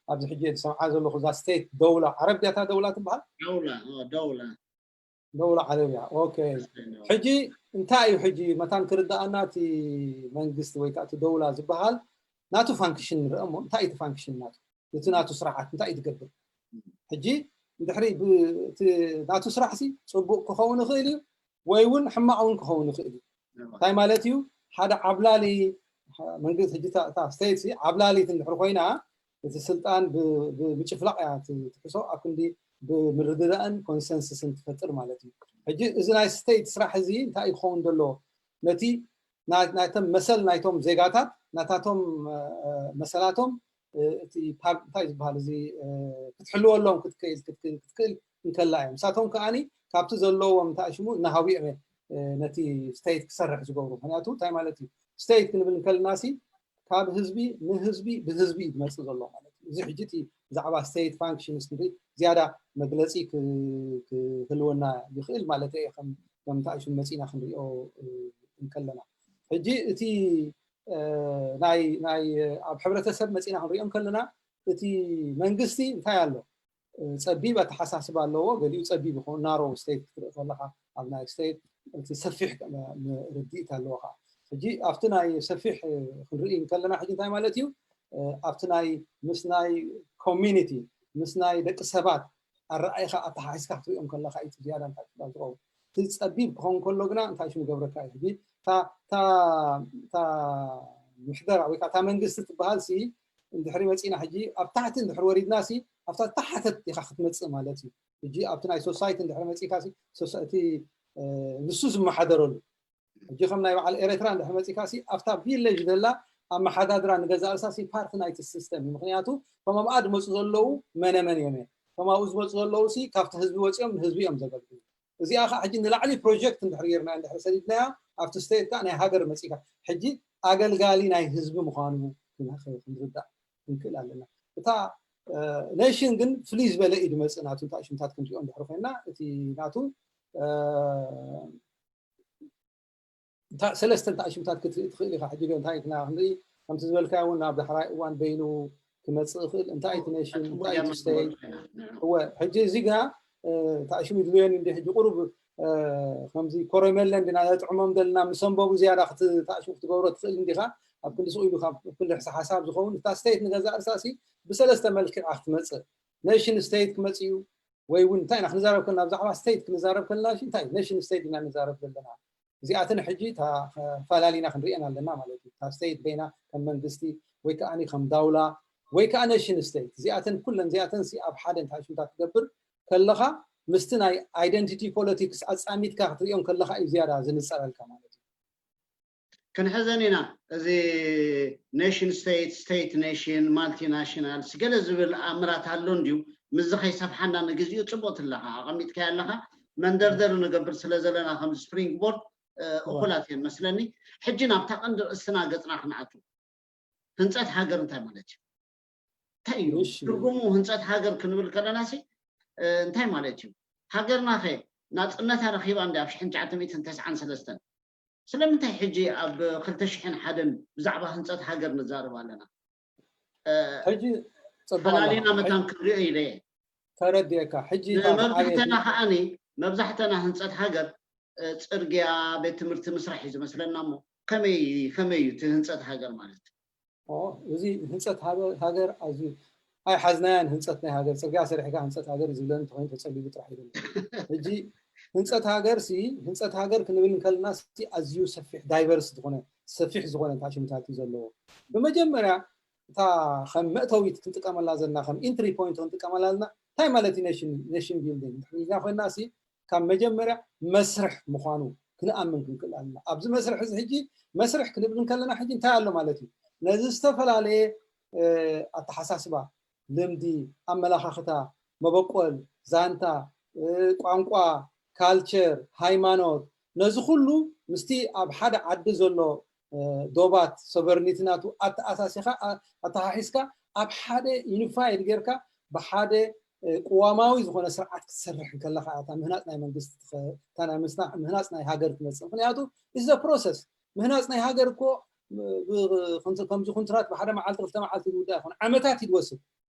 ኣብዚ ሕጂ ዝሰምዓ ዘለኹ እዛ ስቴት ደውላ ዓረብ ድያ እታ ደውላ ትበሃል? ደውላ፣ እ፣ ደውላ። ደውላ ዓረብ እያ። ኦኬ። መስለኒ። ሕጂ እንታይ እዩ ሕጂ መታን ክርዳኣና እቲ መንግስቲ ወይ ከዓ እቲ ደውላ ዝበሃል ናቱ ፋንክሽን ንርአ እሞ እንታይ እዩ እቲ ፋንክሽን ናቱ? እቲ ናቱ ስርዓት እንታይ እዩ ትገብር? ሕጂ እንድሕሪ ብ- እቲ ናቱ ስራሕ ሲ ፅቡቅ ክኸውን ይኽእል እዩ ወይ እውን ሕማቅ እውን ክኸውን ይኽእል እዩ። እንታይ ማለት እዩ? ሓደ ዓብላሊ መንግስቲ ሕጂ እታ- እታ ስቴት ሲ ዓብላሊት እንድሕር ኮይና እቲ ስልጣን ብ- ብምጭፍላቅ እያ ት- ትሕሶ ኣብ ክንዲ ብምርድዳእን ኮንሰንስስን ትፈጥር ማለት እዩ። ሕጂ እዚ ናይ ስቴት ስራሕ እዚ እንታይ እዩ ክኸውን ዘለዎ? ነቲ ናይ- ናይቶም መሰል ናይቶም ዜጋታት ናታቶም እ፣ መሰላቶም እ፣ እቲ ፓብ- እንታይ ዝበሃል እዚ እ፣ ክትሕልወሎም ክትክእል ክትክእል ክትክእል እንከላ እዮም። ንሳቶም ከዓኒ ካብቲ ዘለዎም እንታይ ሽሙ እናሃቡ እዮም እ፣ ነቲ ስቴት ክሰርሕ ዝገብሩ። ምክንያቱ እንታይ ማለት እዩ? ስቴት ክንብል እንከልና ሲ ካብ ህዝቢ ንህዝቢ ብህዝቢ እዩ ዝመፅእ ዘሎ ማለት እዩ። እዚ ሕጂ እቲ ብዛዕባ ስቴት ፋንክሽንስ ክንርኢ ዝያዳ መግለፂ ክ- ክህልወና ይኽእል ማለት እዩ። ከም ከም እንታይ ሽሙ መፂና ክንሪኦ እ፣ እንከለና ሕጂ እቲ እ፣ ናይ ናይ ኣብ ሕብረተሰብ መፂና ክንሪኦ እንከለና እቲ መንግስቲ እንታይ ኣሎ? እ፣ ፀቢብ ኣተሓሳስባ ኣለዎ። ገሊኡ ፀቢብ ይኸውን ናሮ ስቴት ክትርኢ ከለካ ኣብ ናይ ስቴት እቲ ሰፊሕ ርድኢት ኣለዎ ከዓ። ሕጂ ኣብቲ ናይ ሰፊሕ እ፣ ክንርኢ እንከለና ሕጂ እንታይ ማለት እዩ? እ፣ ኣብቲ ናይ ምስ ናይ ኮሚኒቲ ምስ ናይ ደቂ ሰባት ኣረኣይካ ኣተሓሒዝካ ክትሪኦም ከለካ እዩ እቲ ዝያዳ እንታይ ትብላ ዝኸውን። እቲ ፀቢብ ክኸውን ከሎ ግና እንታይ ሽም ገብረካ እዩ። ሕጂ እታ- እታ እታ ምሕደራ ወይ ከዓ እታ መንግስቲ ትበሃል ሲ እንድሕሪ መፂና ሕጂ ኣብ ታሕቲ እንድሕሪ ወሪድና ሲ ኣብታ ታሓተት ኢኻ ክትመፅእ ማለት እዩ። ሕጂ ኣብቲ ናይ ሶሳይቲ እንድሕሪ መፂካ ሲ ሶሳ- እቲ እ፣ ንሱ ዝመሓደረሉ ሕጂ ከም ናይ በዓል ኤረትራ እንድሕሪ መፂካ ሲ ኣብታ ቪሌጅ ዘላ ኣመሓዳድራ ንገዛ ርእሳ ሲ ፓርቲ ናይቲ ሲስተም እዩ። ምክንያቱ ከም ኣብኣ ዝመፁ ዘለዉ መነመን እዮም እዮም። ከም ኣብኡ ዝመፁ ዘለዉ ሲ ካብቲ ህዝቢ ወፂኦም ንህዝቢ እዮም ዘገልግሉ። እዚኣ ከዓ ሕጂ ንላዕሊ ፕሮጀክት እንድሕር ጌርና እንድሕር ሰዲድናያ ኣብቲ ስቴት ከዓ ናይ ሃገር መፂካ ሕጂ ኣገልጋሊ ናይ ህዝቢ ምዃኑ ክንርዳእ ክንክእል ኣለና። እታ ኔሽን ግን ፍልይ ዝበለ እዩ ዝመፅእ ናቱ እንታይ ሽምታት ክንሪኦ እንድሕር ኮይና እቲ ናቱ እ፣ እንታ- ሰለስተ እንታይ ሽምታት ክትርኢ ትኽእል ኢኻ። ሕጂ ግን እንታይ ኢና ክንርኢ ከምቲ ዝበልካዮ እውን ናብ ዳሕራይ እዋን በይኑ ክመፅእ ይኽእል። እንታይ እቲ ኔሽን እንታይ እቲ ስቴት እወ ሕጂ እዚ ግና እ፣ ታእሽሙ ይድልዮኒ እንዲ ሕጂ ቁሩብ እ፣ ከምዚ ኮረመለ እንዲና ነጥዕሞም ዘለና ምስ ኣንበቡ ዝያዳ ክት- ታእሽሙ ክትገብሮ ትኽእል እንዲኻ ኣብ ክንዲ ስቕ ኢሉ ካብ ክንዲ ሕሳ ሓሳብ ዝኸውን እታ ስቴት ንገዛእ ርእሳሲ ብሰለስተ መልክዕ ክትመፅእ ኔሽን ስቴት ክመፅእ እዩ ወይ እውን እንታይ ኢና ክንዛረብ ከለና ብዛዕባ ስቴት ክንዛረብ ከለና እንታይ ኔሽን ስቴት ኢና ንዛረብ ዘለና እዚኣተን ሕጂ ፈላሊና ክንሪአን ኣለና ማለት እዩ። እታ ስቴት በይና ከም መንግስቲ ወይ ከዓ ከም ዳውላ ወይ ከዓ ኔሽን ስቴት እዚኣተን ኩለን እዚኣተን ኣብ ሓደ እንታይ ሽምታት ትገብር ከለካ ምስቲ ናይ ኣይደንቲቲ ፖለቲክስ ኣፃሚድካ ክትሪኦም ከለካ እዩ ዝያዳ ዝንፀረልካ ማለት እዩ። ክንሕዘን ኢና። እዚ ኔሽን ስቴት ስቴት ኔሽን ማልቲናሽናልስ ገለ ዝብል ኣምራት ኣሎ እንድዩ። ምስዚ ከይሰፍሓና ንግዚኡ ፅቡቅ ትለካ ኣቐሚጥካዮ ኣለካ። መንደርደሪ ንገብር ስለ ዘለና ከም ስፕሪንግ ቦርድ እኩላት እየን መስለኒ። ሕጂ ናብታ ቀንዲ ርእስና ገፅና ክንኣቱ ህንፀት ሃገር እንታይ ማለት እዩ? እንታይ እዩ ትርጉሙ? ህንፀት ሃገር ክንብል ከለና ሲ እንታይ ማለት እዩ? ሃገርና ከ ናፅነታ ረኪባ እንዲ ኣብ ሽሕን ትሽዓተ ሚእትን ተስዓን ሰለስተን ስለምንታይ ሕጂ ኣብ ክልተ ሽሕን ሓደን ብዛዕባ ህንፀት ሃገር ንዛረብ ኣለና? ሕጂ ፈላሊና መታን ክንሪኦ ኢለ ተረዲኤካ። ሕጂ መብዛሕተና ከዓኒ መብዛሕተና ህንፀት ሃገር ፅርግያ፣ ቤት ትምህርቲ ምስራሕ እዩ ዝመስለና። እሞ ከመይ ከመይ እዩ እቲ ህንፀት ሃገር ማለት? እዚ ህንፀት ሃገር ኣዝዩ ኣይሓዝናያን። ህንፀት ናይ ሃገር ፅርግያ ሰሪሕካ ህንፀት ሃገር እዩ ዝብለኒ እንተኮይኑ ተፀቢቡ ጥራሕ ይደለ። ሕጂ ህንፀት ሃገር ሲ ህንፀት ሃገር ክንብል እንከለና ሲ ኣዝዩ ሰፊሕ ዳይቨርስ ዝኾነ ሰፊሕ ዝኾነ ታሽምታት እዩ ዘለዎ። ብመጀመርያ እታ ከም መእተዊት ክንጥቀመላ ዘለና ከም ኢንትሪ ፖይንት ክንጥቀመላ ዘለና እንታይ ማለት እዩ? ኔሽን ቢልዲንግ ኮይና ሲ ካብ መጀመርያ መስርሕ ምዃኑ ክንኣምን ክንክእል ኣለና። ኣብዚ መስርሕ እዚ ሕጂ መስርሕ ክንብል እንከለና ሕጂ እንታይ ኣሎ ማለት እዩ? ነዚ ዝተፈላለየ ኣተሓሳስባ፣ ልምዲ፣ ኣመላኻኽታ፣ መበቆል፣ ዛንታ፣ ቋንቋ፣ ካልቸር፣ ሃይማኖት፣ ነዚ ኩሉ ምስቲ ኣብ ሓደ ዓዲ ዘሎ ዶባት ሶቨርኒቲ ናቱ ኣተኣሳሲኻ ኣተሓሒዝካ ኣብ ሓደ ዩኒፋይድ ጌርካ ብሓደ ቅዋማዊ ዝኾነ ስርዓት ክትሰርሕ እንከለኻ እታ ምህናፅ ናይ መንግስቲ እታ ናይ ምህናፅ ናይ ሃገር ትመፅእ። ምክንያቱ እዚ ፕሮሰስ ምህናፅ ናይ ሃገር እኮ ከምዚ ኩንትራት ብሓደ መዓልቲ ክልተ መዓልቲ ዝውዳ ይኮን ዓመታት ይወስድ።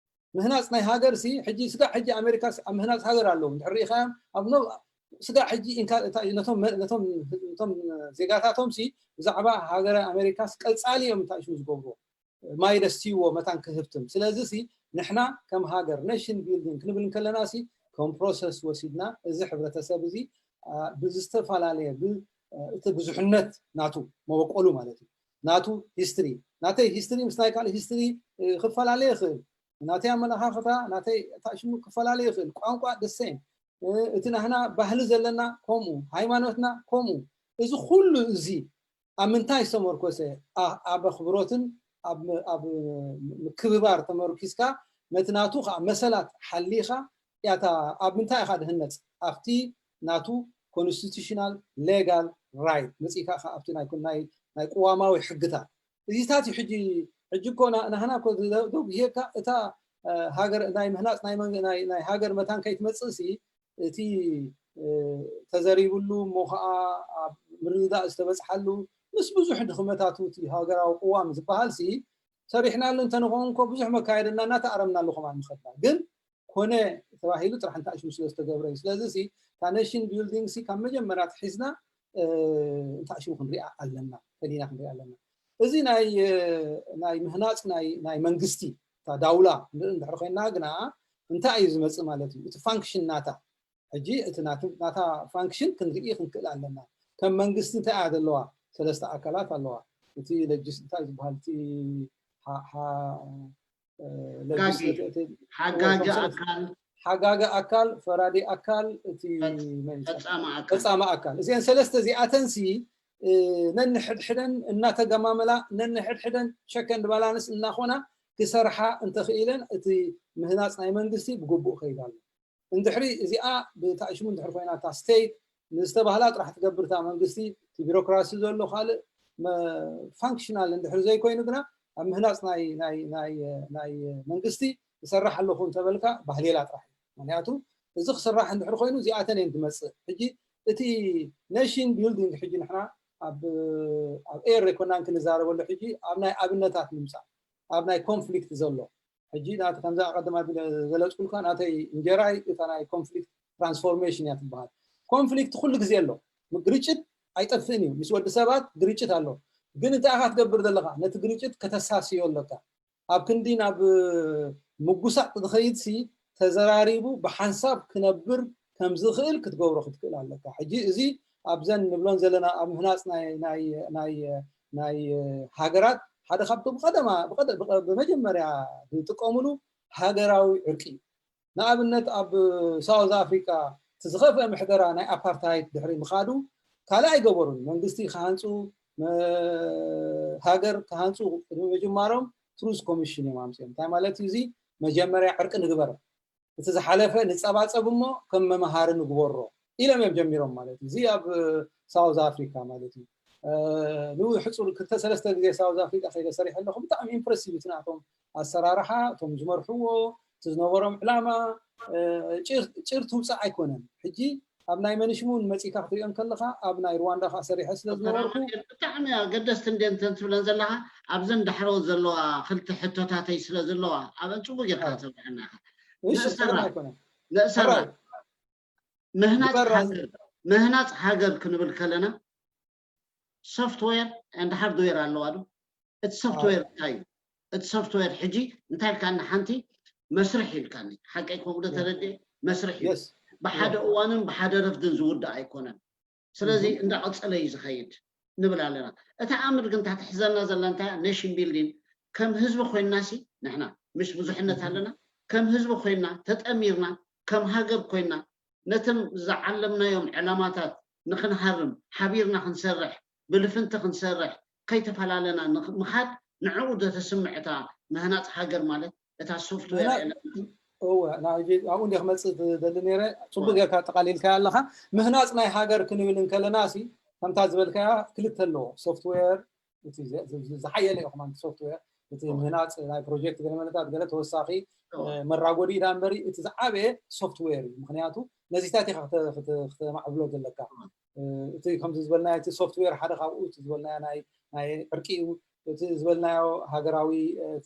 ምህናፅ ናይ ሃገር ሲ ሕጂ ስጋዕ ሕጂ ኣሜሪካ ኣብ ምህናፅ ሃገር ኣለዉ እንድሕር ርኢኻዮም ኣብ ስጋዕ ሕጂ ነቶም ዜጋታቶም ሲ ብዛዕባ ሃገረ ኣሜሪካ ቀፃሊ እዮም እንታይ ሽሙ ዝገብርዎ ማይ ደስትይዎ መታን ክህብትም። ስለዚ ሲ ንሕና ከም ሃገር ኔሽን ቢልዲንግ ክንብል እንከለና ሲ ከም ፕሮሰስ ወሲድና እዚ ሕብረተሰብ እዚ ብዝተፈላለየ እቲ ብዙሕነት ናቱ መበቆሉ ማለት እዩ ናቱ ሂስትሪ ናተይ ሂስትሪ ምስ ናይ ካልእ ሂስትሪ ክፈላለየ ይኽእል ናተይ ኣመለኻኽታ ናተይ ታሽሙ ክፈላለየ ይኽእል ቋንቋ ደሴም እቲ ናህና ባህሊ ዘለና ከምኡ ሃይማኖትና ከምኡ እዚ ኩሉ እዚ ኣብ ምንታይ ዝተመርኮሰ ኣብ ኣኽብሮትን ኣብ ምክብባር ተመርኪስካ ነቲ ናቱ ከዓ መሰላት ሓሊኻ ያታ ኣብ ምንታይ ኢኻ ድህነፅ ኣብቲ ናቱ ኮንስቲቱሽናል ሌጋል ራይት መፅኢካ ኢኻ ኣብቲ ናይ ቅዋማዊ ሕግታት እዚታት እዩ ሕጂ ሕጂ እኮ ናህና እኮ ደው ይሄካ እታ ሃገር ናይ ምህናፅ ናይ ሃገር መታን ከይትመፅእ ሲ እቲ ተዘሪብሉ እሞ ከዓ ኣብ ምርድዳእ ዝተበፅሓሉ ምስ ብዙሕ ድኽመታቱ እቲ ሃገራዊ ቅዋም ዝበሃል ሲ ሰሪሕናሉ እንተንኸውን እኮ ብዙሕ መካየድና እናተኣረምናሉ ከማን ንኸድና ግን ኮነ ተባሂሉ ጥራሕ እንታይ ሽሙ ስለ ዝተገብረ እዩ ስለዚ ሲ እታ ኔሽን ቢልዲንግ ሲ ካብ መጀመርያ ትሒዝና እንታይ ሽሙ ክንሪኣ ኣለና ፈሊና ክንሪኣ ኣለና እዚ ናይ ናይ ምህናፅ ናይ መንግስቲ እታ ዳውላ ንርኢ እንድሕር ኮይና ግና እንታይ እዩ ዝመፅእ ማለት እዩ እቲ ፋንክሽን ናታ ሕጂ እቲ ናታ ፋንክሽን ክንርኢ ክንክእል ኣለና ከም መንግስቲ እንታይ እያ ዘለዋ ሰለስተ ኣካላት ኣለዋ እቲ ለጅስ እንታይ ዝበሃል እቲ ሓጋጊ ኣካል ሓጋጊ ኣካል ፈራዲ ኣካል እቲ ፈፃሚ ኣካል እዚአን ሰለስተ እዚኣተንሲ ነንሕድሕደን እናተገማመላ ነንሕድሕደን ሸከንድ ባላንስ እናኾና ክሰርሓ እንተኽኢለን እቲ ምህናፅ ናይ መንግስቲ ብግቡእ ከይድ ኣሎ እንድሕሪ እዚኣ ብታእሽሙ እንድሕር ኮይና እታ ስቴት ንዝተባህላ ጥራሕ ትገብር እታ መንግስቲ እቲ ቢሮክራሲ ዘሎ ካልእ ፋንክሽናል እንድሕር ዘይኮይኑ ግና ኣብ ምህናፅ ናይ መንግስቲ ይሰርሕ ኣለኹ እንተበልካ ባህሌላ ጥራሕ እዩ ምክንያቱ እዚ ክስራሕ እንድሕር ኮይኑ እዚኣተን እየን ትመፅእ ሕጂ እቲ ኔሽን ቢልዲንግ ሕጂ ንሕና ኣብ ኤር ኣይኮናን ክንዛረበሉ ሕጂ ኣብ ናይ ኣብነታት ንምፃእ ኣብ ናይ ኮንፍሊክት ዘሎ ሕጂ ናቲ ከምዛ ቀደም ኣቢለ ዝገለፅኩልካ ናተይ እንጀራይ እታ ናይ ኮንፍሊክት ትራንስፎርሜሽን እያ ትበሃል ኮንፍሊክት ኩሉ ግዜ ኣሎ ግርጭት ኣይጠፍእን እዩ ምስ ወዲ ሰባት ግርጭት ኣሎ ግን እንታይ ኢኻ ትገብር ዘለካ ነቲ ግርጭት ከተሳስዮ ኣለካ ኣብ ክንዲ ናብ ምጉሳጥ ዝኸይድ ሲ ተዘራሪቡ ብሓንሳብ ክነብር ከም ዝኽእል ክትገብሮ ክትክእል ኣለካ ሕጂ እዚ ኣብዘን ንብሎን ዘለና ኣብ ምህናፅ ናይ ሃገራት ሓደ ካብቶም ቀደማ ብመጀመርያ ዝጥቀምሉ ሃገራዊ ዕርቂ እዩ ንኣብነት ኣብ ሳውዝ ኣፍሪካ እቲ ዝኸፍአ ምሕደራ ናይ ኣፓርታይድ ድሕሪ ምኻዱ ካልእ ኣይገበሩን መንግስቲ ክሃንፁ ሃገር ክሃንፁ ቅድሚ ምጅማሮም ትሩዝ ኮሚሽን እዮም ኣምፅኦም እንታይ ማለት እዩ እዚ መጀመርያ ዕርቂ ንግበር እቲ ዝሓለፈ ንፀባፀብ እሞ ከም መምሃሪ ንግበሮ ኢሎም እዮም ጀሚሮም ማለት እዩ እዚ ኣብ ሳውዝ ኣፍሪካ ማለት እዩ ንሕፁር ክልተ ሰለስተ ግዜ ሳውዝ ኣፍሪካ ከይደ ሰሪሐ ኣለኹ ብጣዕሚ ኢምፕረሲቭ እቲ ናቶም ኣሰራርሓ እቶም ዝመርሕዎ እቲ ዝነበሮም ዕላማ ጭር ትውፃእ ኣይኮነን ሕጂ ኣብ ናይ መንሽሙን መፂካ ክትሪኦ ከለካ ኣብ ናይ ሩዋንዳ ከዓ ሰሪሐ ስለ ዝነበርኩ ብጣዕሚ ኣገደስቲ እንደ እንተን ትብለን ዘለካ ኣብዘን ዳሕረወት ዘለዋ ክልተ ሕቶታተይ ስለ ዘለዋ ኣብን ፅቡቅ ጌርካ ተብርሐና ኢካ ንእሰራ ንእሰራ ምህናፅ ሃገር ምህናፅ ሃገር ክንብል ከለና ሶፍትዌር and ሃርድዌር ኣለዋ ዶ እቲ ሶፍትዌር እንታይ እዩ እቲ ሶፍትዌር ሕጂ እንታይ ኢልካኒ ሓንቲ መስርሕ ኢልካኒ ሓቀይ ከምኡ ዶ ተረድኤ መስርሕ እዩ ብሓደ እዋንን ብሓደ ረፍድን ዝውዳእ ኣይኮነን። ስለዚ እንዳቐጸለ እዩ ዝኸይድ ንብል ኣለና። እታ ኣምር ግን እታ ትሕዘና ዘላ እንታይ እያ? ኔሽን ቢልዲንግ ከም ህዝቢ ኮይንና ሲ ንሕና ምስ ብዙሕነት ኣለና፣ ከም ህዝቢ ኮይንና ተጠሚርና፣ ከም ሃገር ኮይንና ነቶም ዝዓለምናዮም ዕላማታት ንክንሃርም ሓቢርና ክንሰርሕ ብልፍንቲ ክንሰርሕ ከይተፈላለና ምኻድ ንዕኡ ዘተስምዕ እታ ምህናፅ ሃገር ማለት እታ ሶፍትዌር እወ ናሕጂ ኣብኡ እንዲ ክመፅእ ዝደሊ ነይረ። ፅቡቅ ጌርካ ጠቃሊልካ ኣለካ። ምህናፅ ናይ ሃገር ክንብል እንከለና ሲ ከምታ ዝበልካያ ክልተ ኣለዎ። ሶፍትዌር ዝሓየለ እዩ ከማን ሶፍትዌር እቲ ምህናፅ ናይ ፕሮጀክት ገለ መለታት ገለ ተወሳኺ መራጎዲ ኢዳ እምበሪ እቲ ዝዓበየ ሶፍትዌር እዩ። ምክንያቱ ነዚታት ኢካ ክተማዕብሎ ዘለካ። እቲ ከምዚ ዝበልና እቲ ሶፍትዌር ሓደ ካብኡ እቲ ዝበልና ናይ ዕርቂ እዩ። እቲ ዝበልናዮ ሃገራዊ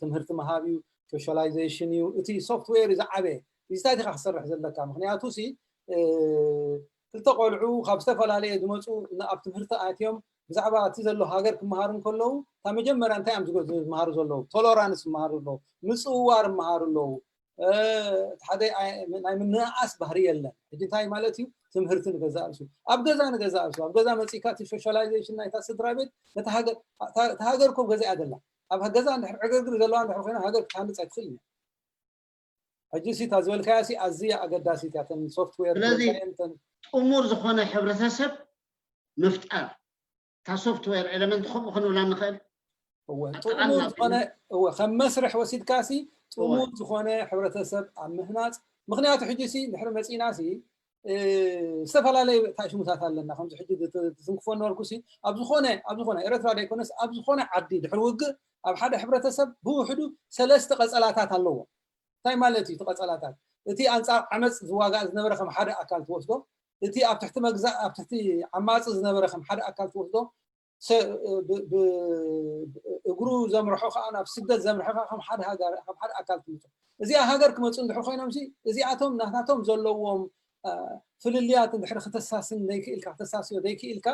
ትምህርቲ ምሃብ እዩ፣ ሶሻላይዜሽን እዩ። እቲ ሶፍትዌር እዩ ዝዓበየ። እዚታት ኢካ ክሰርሕ ዘለካ። ምክንያቱ ሲ ክልተ ቆልዑ ካብ ዝተፈላለየ ዝመፁ ኣብ ትምህርቲ ኣትዮም ብዛዕባ እቲ ዘሎ ሃገር ክመሃሩ እንከለዉ እታ መጀመርያ እንታይ እዮም ዝመሃሩ ዘለዉ? ቶሎራንስ ይመሃሩ ኣለዉ፣ ምፅውዋር ይመሃሩ ኣለዉ። ሓደ ናይ ምንእኣስ ባህሪ የለን። ሕጂ እንታይ ማለት እዩ? ትምህርቲ ንገዛ ርእሱ ኣብ ገዛ ንገዛ ርእሱ ኣብ ገዛ መፂካ እቲ ሶሻላይዜሽን ናይታ ስድራ ቤት ነቲ ሃገር እታ ሃገር ኮ ገዛ እያ ዘላ። ኣብ ገዛ እንድሕር ዕግርግር ዘለዋ እንድሕር ኮይና ሃገር ክትሃንፅ ኣይትኽእል እያ። ሕጂ ሲ እታ ዝበልካያ ሲ ኣዝያ ኣገዳሲት እያ። እተን ሶፍትዌር ስለዚ ጥሙር ዝኾነ ሕብረተሰብ ምፍጣር እታ ሶፍትዌር ኤለመንት ከምኡ ክንብላ ንኽእል። እወ ጥሙር ዝኾነ እወ ከም መስርሕ ወሲድካ ሲ ጥሙር ዝኾነ ሕብረተሰብ ኣብ ምህናፅ። ምክንያቱ ሕጂ ሲ ድሕሪ መፂና ሲ ዝተፈላለዩ ታሽሙታት ኣለና። ከምዚ ሕጂ ትትንክፎ ነበርኩ ሲ ኣብ ዝኾነ ኣብ ዝኾነ ኤረትራ ዘይኮነስ ኣብ ዝኾነ ዓዲ ድሕሪ ውግእ ኣብ ሓደ ሕብረተሰብ ብውሕዱ ሰለስተ ቀፀላታት ኣለዎ። እንታይ ማለት እዩ እቲ ቀፀላታት? እቲ ኣንፃር ዓመፅ ዝዋጋእ ዝነበረ ከም ሓደ ኣካል ትወስዶ፣ እቲ ኣብ ትሕቲ መግዛእ ኣብ ትሕቲ ዓማፂ ዝነበረ ከም ሓደ ኣካል ትወስዶ፣ እግሩ ዘምርሖ ከዓ ናብ ስደት ዘምርሖ ከዓ ከም ሓደ ኣካል ትምፁ። እዚኣ ሃገር ክመፁ እንድሕር ኮይኖም ሲ እዚኣቶም ናታቶም ዘለዎም ፍልልያት እንድሕር ክተሳስን ዘይክእልካ ክተሳስዮ ዘይክእልካ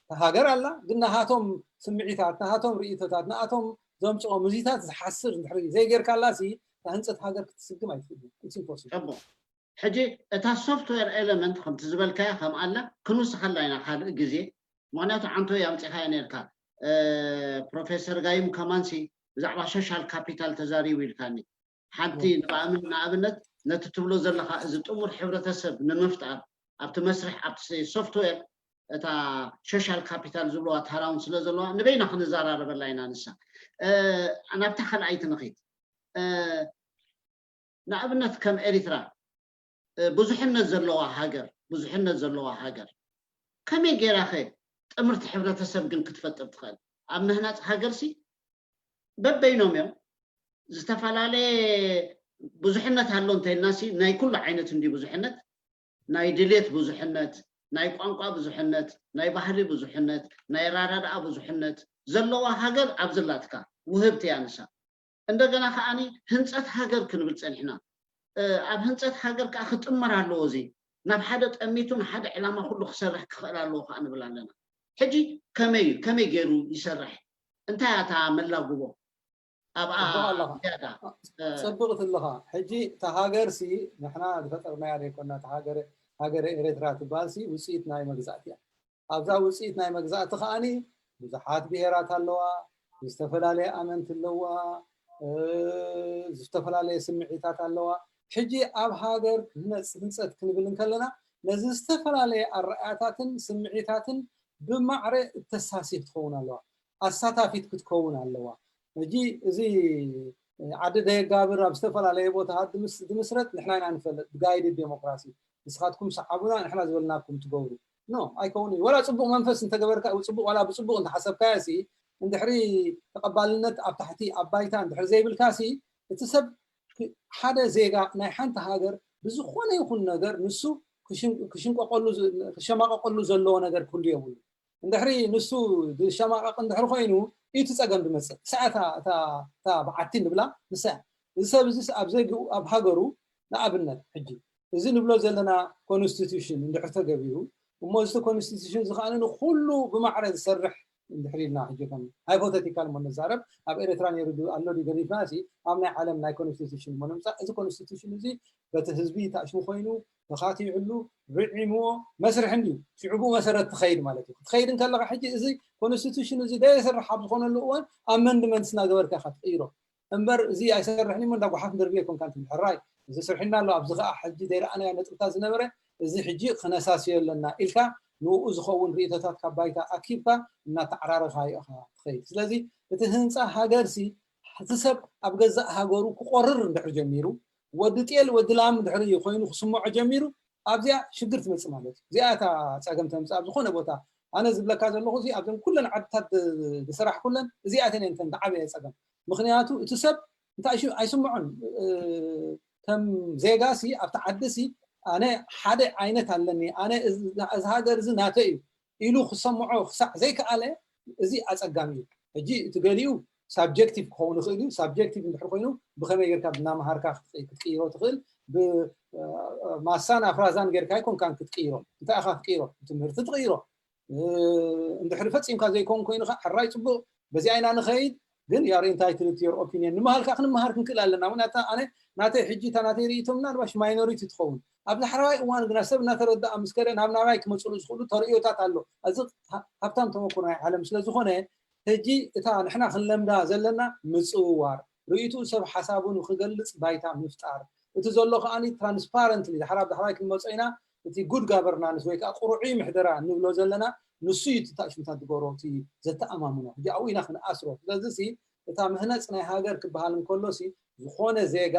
ሃገር ኣላ፣ ግን ናሃቶም ስምዒታት ናሃቶም ርእይቶታት ናኣቶም ዘምፅኦ ምዚታት ዝሓስር እንድሕር ዘይጌርካላ ሲ ህንፀት ሃገር ክትስግም ኣይትኽእልን። ሕጂ እታ ሶፍትዌር ኤለመንት ከምቲ ዝበልካያ ከም ኣላ ክንውስኸላ ኢና ካልእ ግዜ። ምክንያቱ ዓንቶ ኣምፂኻዮ ነርካ። ፕሮፌሰር ጋይም ከማንሲ ብዛዕባ ሶሻል ካፒታል ተዛሪቡ ኢልካኒ። ሓንቲ ንኣብነት ነቲ ትብሎ ዘለካ እዚ ጥሙር ሕብረተሰብ ንምፍጣር ኣብቲ መስርሕ ኣብቲ ሶፍትዌር እታ ሶሻል ካፒታል ዝብለዋ ታራውን ስለ ዘለዋ ንበይና ክንዘራረበላ ኢና። ንሳ ናብታ ካልኣይቲ ንኺድ። ንኣብነት ከም ኤሪትራ ብዙሕነት ዘለዋ ሃገር ብዙሕነት ዘለዋ ሃገር ከመይ ገይራ ኸ ጥምርቲ ሕብረተሰብ ግን ክትፈጥር ትኽእል? ኣብ ምህናፅ ሃገር ሲ በበይኖም እዮም። ዝተፈላለየ ብዙሕነት ኣሎ እንተልና ሲ ናይ ኩሉ ዓይነት እንዲ ብዙሕነት ናይ ድሌት ብዙሕነት ናይ ቋንቋ ብዙሕነት ናይ ባህሊ ብዙሕነት ናይ ኣራዳድኣ ብዙሕነት ዘለዋ ሃገር ኣብዝላትካ ውህብቲ እያ ንሳ። እንደገና ከዓኒ ህንፀት ሃገር ክንብል ፀኒሕና። ኣብ ህንፀት ሃገር ከዓ ክጥመር ኣለዎ። እዚ ናብ ሓደ ጠሚቱ ንሓደ ዕላማ ኩሉ ክሰርሕ ክኽእል ኣለዎ ከዓ ንብል ኣለና። ሕጂ ከመይ እዩ ከመይ ገይሩ ይሰርሕ? እንታይ እያ እታ መላጉቦ? ኣብኣ ፅብቕቲ ኣለኻ። ሕጂ እታ ሃገር ሲ ንሕና ዝፈጠርናያ ዘይኮና ሃገረ ኤረትራ ትበሃል ሲ ውፅኢት ናይ መግዛእቲ እያ። ኣብዛ ውፅኢት ናይ መግዛእቲ ከዓኒ ብዙሓት ብሄራት ኣለዋ፣ ዝተፈላለየ ኣመንቲ ኣለዋ፣ ዝተፈላለየ ስምዒታት ኣለዋ። ሕጂ ኣብ ሃገር ህንፀት ክንብል እንከለና ነዚ ዝተፈላለየ ኣረኣያታትን ስምዒታትን ብማዕረ እተሳሲ ክትኸውን ኣለዋ፣ ኣሳታፊት ክትከውን ኣለዋ። ሕጂ እዚ ዓዲ ደየጋብር ኣብ ዝተፈላለየ ቦታታት ዝምስረት ንሕና ኢና ንፈልጥ ብጋይድድ ዴሞክራሲ ንስኻትኩም ሰዓቡና ንሕና ዝበልናኩም ትገብሩ ኖ ኣይከውን እዩ። ወላ ፅቡቅ መንፈስ እንተገበርካ ፅቡቅ ዋላ ብፅቡቅ እንተሓሰብካዮ ሲ እንድሕሪ ተቐባልነት ኣብ ታሕቲ ኣብ ባይታ እንድሕሪ ዘይብልካ ሲ እቲ ሰብ ሓደ ዜጋ ናይ ሓንቲ ሃገር ብዝኾነ ይኹን ነገር ንሱ ክሸማቀቀሉ ዘለዎ ነገር ክህሉ የብሉ። እንድሕሪ ንሱ ዝሸማቀቅ እንድሕሪ ኮይኑ እቲ ፀገም ዝመፅእ ንሳ እያ እታ በዓቲ ንብላ ንሳ እያ። እዚ ሰብ እዚ ኣብ ዘይግኡ ኣብ ሃገሩ ንኣብነት ሕጂ እዚ ንብሎ ዘለና ኮንስቲቱሽን እንድሕር ተገቢሩ እሞ እዚ ኮንስቲቱሽን እዚ ከዓ ንኩሉ ብማዕረ ዝሰርሕ እንድሕር ኢልና ሕጂ ከም ሃይፖቴቲካል እሞ ንዛረብ ኣብ ኤርትራ ነይሩ ኣሎ ገዲፍና ሲ ኣብ ናይ ዓለም ናይ ኮንስቲቱሽን እሞ ንምፃእ እዚ ኮንስቲቱሽን እዚ በቲ ህዝቢ ታሽሙ ኮይኑ ተኻቲዕሉ ርዒምዎ መስርሕ እንድዩ። ሽዑ ብኡ መሰረት ትኸይድ ማለት እዩ። ክትኸይድ እንከለኻ ሕጂ እዚ ኮንስቲቱሽን እዚ ደየሰርሕ ኣብ ዝኾነሉ እዋን ኣመንድመንትስ እናገበርካ ኢኻ ትቕይሮ። እምበር እዚ ኣይሰርሕን እሞ እንዳ ጓሓፍ ንደርቢ ኣይኮንካን ትብል። ሕራይ እዚ ስርሕና ኣሎ፣ ኣብዚ ከዓ ሕጂ ዘይረኣናዮ ነጥብታት ዝነበረ እዚ ሕጂ ክነሳስዮ ኣለና ኢልካ ንኡ ዝኸውን ርእይቶታት ካብ ባይታ ኣኪብካ እናተዓራረኻ ኢኻ ትኸይድ። ስለዚ እቲ ህንፃ ሃገርሲ እቲ ሰብ ኣብ ገዛእ ሃገሩ ክቆርር እንድሕር ጀሚሩ፣ ወዲ ጤል ወዲ ላም ድሕሪ ኮይኑ ክስምዖ ጀሚሩ ኣብዚኣ ሽግር ትመፅእ ማለት እዩ። እዚኣ እታ ፀገም ተምፅእ ኣብ ዝኾነ ቦታ። ኣነ ዝብለካ ዘለኹ እዚ ኣብዘን ኩለን ዓድታት ዝሰራሕ ኩለን እዚኣተን እየን እተን ዝዓበየ ፀገም። ምክንያቱ እቲ ሰብ እንታይ ሽው ኣይስምዖን። ከም ዜጋ ሲ ኣብቲ ዓዲ ሲ ኣነ ሓደ ዓይነት ኣለኒ፣ ኣነ እዚ ሃገር እዚ ናተ እዩ ኢሉ ክሰምዖ ክሳዕ ዘይከኣለ እዚ ኣፀጋሚ እዩ። ሕጂ እቲ ገሊኡ ሳብጀክቲቭ ክኸውን ይኽእል እዩ። ሳብጀክቲቭ እንድሕር ኮይኑ ብኸመይ ጌርካ ብናምሃርካ ክትቅይሮ ትኽእል። ብማሳን ኣፍራዛን ጌርካ ኣይኮንካን ክትቅይሮ። እንታይ ኢኻ ክትቅይሮ? ትምህርቲ ትቕይሮ። እንድሕሪ ፈፂምካ ዘይኮን ኮይኑ ከዓ ሕራይ ፅቡቕ በዚኣ ኢና ንኸይድ፣ ግን you are entitled to your opinion ንምሃልካ ክንመሃር ክንክእል ኣለና። ምክንያቱ ኣነ ናተይ ሕጂ እታ ናተይ ርእይቶ ምናልባሽ ማይኖሪቲ ትኸውን። ኣብ ዳሕረዋይ እዋን ግና ሰብ እናተረዳኣ ምስ ከደ ናብ ናባይ ክመፅሉ ዝኽእሉ ተርእዮታት ኣሎ። እዚ ሃብታም ተመክሮ ናይ ዓለም ስለ ዝኾነ ሕጂ እታ ንሕና ክንለምዳ ዘለና ምፅውዋር ርእይቱ ሰብ ሓሳቡ ንክገልፅ ባይታ ምፍጣር፣ እቲ ዘሎ ከዓኒ ትራንስፓረንትሊ ድሓር ኣብ ዳሕራይ ክንመፆ ኢና። እቲ ጉድ ጋቨርናንስ ወይ ከዓ ቁርዑይ ምሕደራ እንብሎ ዘለና ንሱ እዩ እቲ ታሽምታት ዝገብሮ እቲ ዘተኣማምኖ። ሕጂ ኣብኡ ኢና ክንኣስሮ። ስለዚ ሲ እታ ምህነፅ ናይ ሃገር ክበሃል እንከሎ ሲ ዝኾነ ዜጋ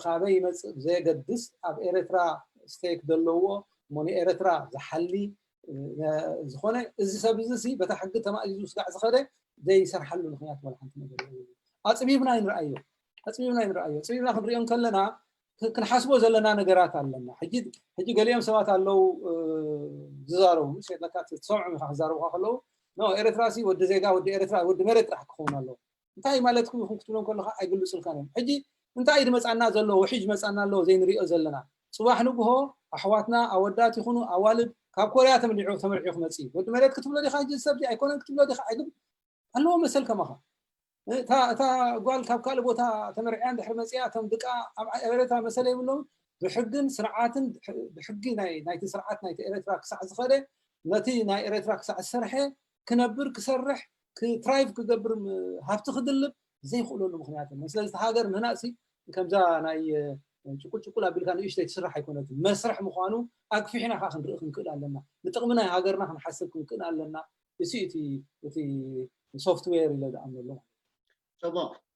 ካበይ ይመፅእ ብዘየገድስ ኣብ ኤረትራ ስቴክ ዘለዎ እሞ ንኤረትራ ዝሓሊ ዝኾነ እዚ ሰብ እዚ ሲ በታ ሕጊ ተማእዚዙ ስጋዕ ዝኸደ ዘይሰርሓሉ ምክንያት ወላ ሓንቲ ነገር የብሉ። ኣፅቢብና ይንርኣዮ ኣፅቢብና ይንርኣዮ ኣፅቢብና ክንሪኦ እንከለና ክንሓስቦ ዘለና ነገራት ኣለና። ሕጂ ሕጂ ገሊኦም ሰባት ኣለዉ ዝዛረቡ ሴትለካ ትሰምዖም ኢኻ ክዛረቡካ ከለዉ ኖ ኤረትራ ሲ ወዲ ዜጋ ወዲ ኤረትራ ወዲ መሬት ጥራሕ ክኸውን ኣለዎ እንታይ ማለትኩም ኢኹም ክትብሎም ከለካ ኣይግልፁልካን እዮም። ሕጂ እንታይ እዩ ዝመፃና ዘሎ ውሕጅ መፃና ኣለዎ ዘይንሪኦ ዘለና። ፅባሕ ንግሆ ኣሕዋትና ኣወዳት ይኹኑ ኣዋልድ ካብ ኮርያ ተመሪዑ ተመርዒ ክመፅእ እዩ። ወዲ መሬት ክትብሎ ዲካ ሕጂ ሰብ ኣይኮነን ክትብሎ ዲካ ኣይግብ ኣለዎ መሰል ከማኻ እታ እታ ጓል ካብ ካልእ ቦታ ተመርዕያ እንድሕር መፅያ እቶም ድቃ ኣብ ኤረትራ መሰለ ይብሎም ብሕግን ስርዓትን ብሕጊ ናይቲ ስርዓት ናይቲ ኤረትራ ክሳዕ ዝኸደ ነቲ ናይ ኤረትራ ክሳዕ ዝሰርሐ ክነብር ክሰርሕ ክትራይቭ ክገብር ሃብቲ ክድልብ ዘይኽእለሉ ምክንያት የለን። ስለዚ ሃገር ምህናፅሲ ከምዛ ናይ ጭቁል ጭቁል ኣቢልካ ንእሽተይ ትስራሕ ኣይኮነትን። መስርሕ ምዃኑ ኣግፊሕና ከዓ ክንርኢ ክንክእል ኣለና። ንጥቕሚ ናይ ሃገርና ክንሓስብ ክንክእል ኣለና። እዚ እቲ ሶፍትዌር ኢለ ዝኣምነሉ ማለት እዩ።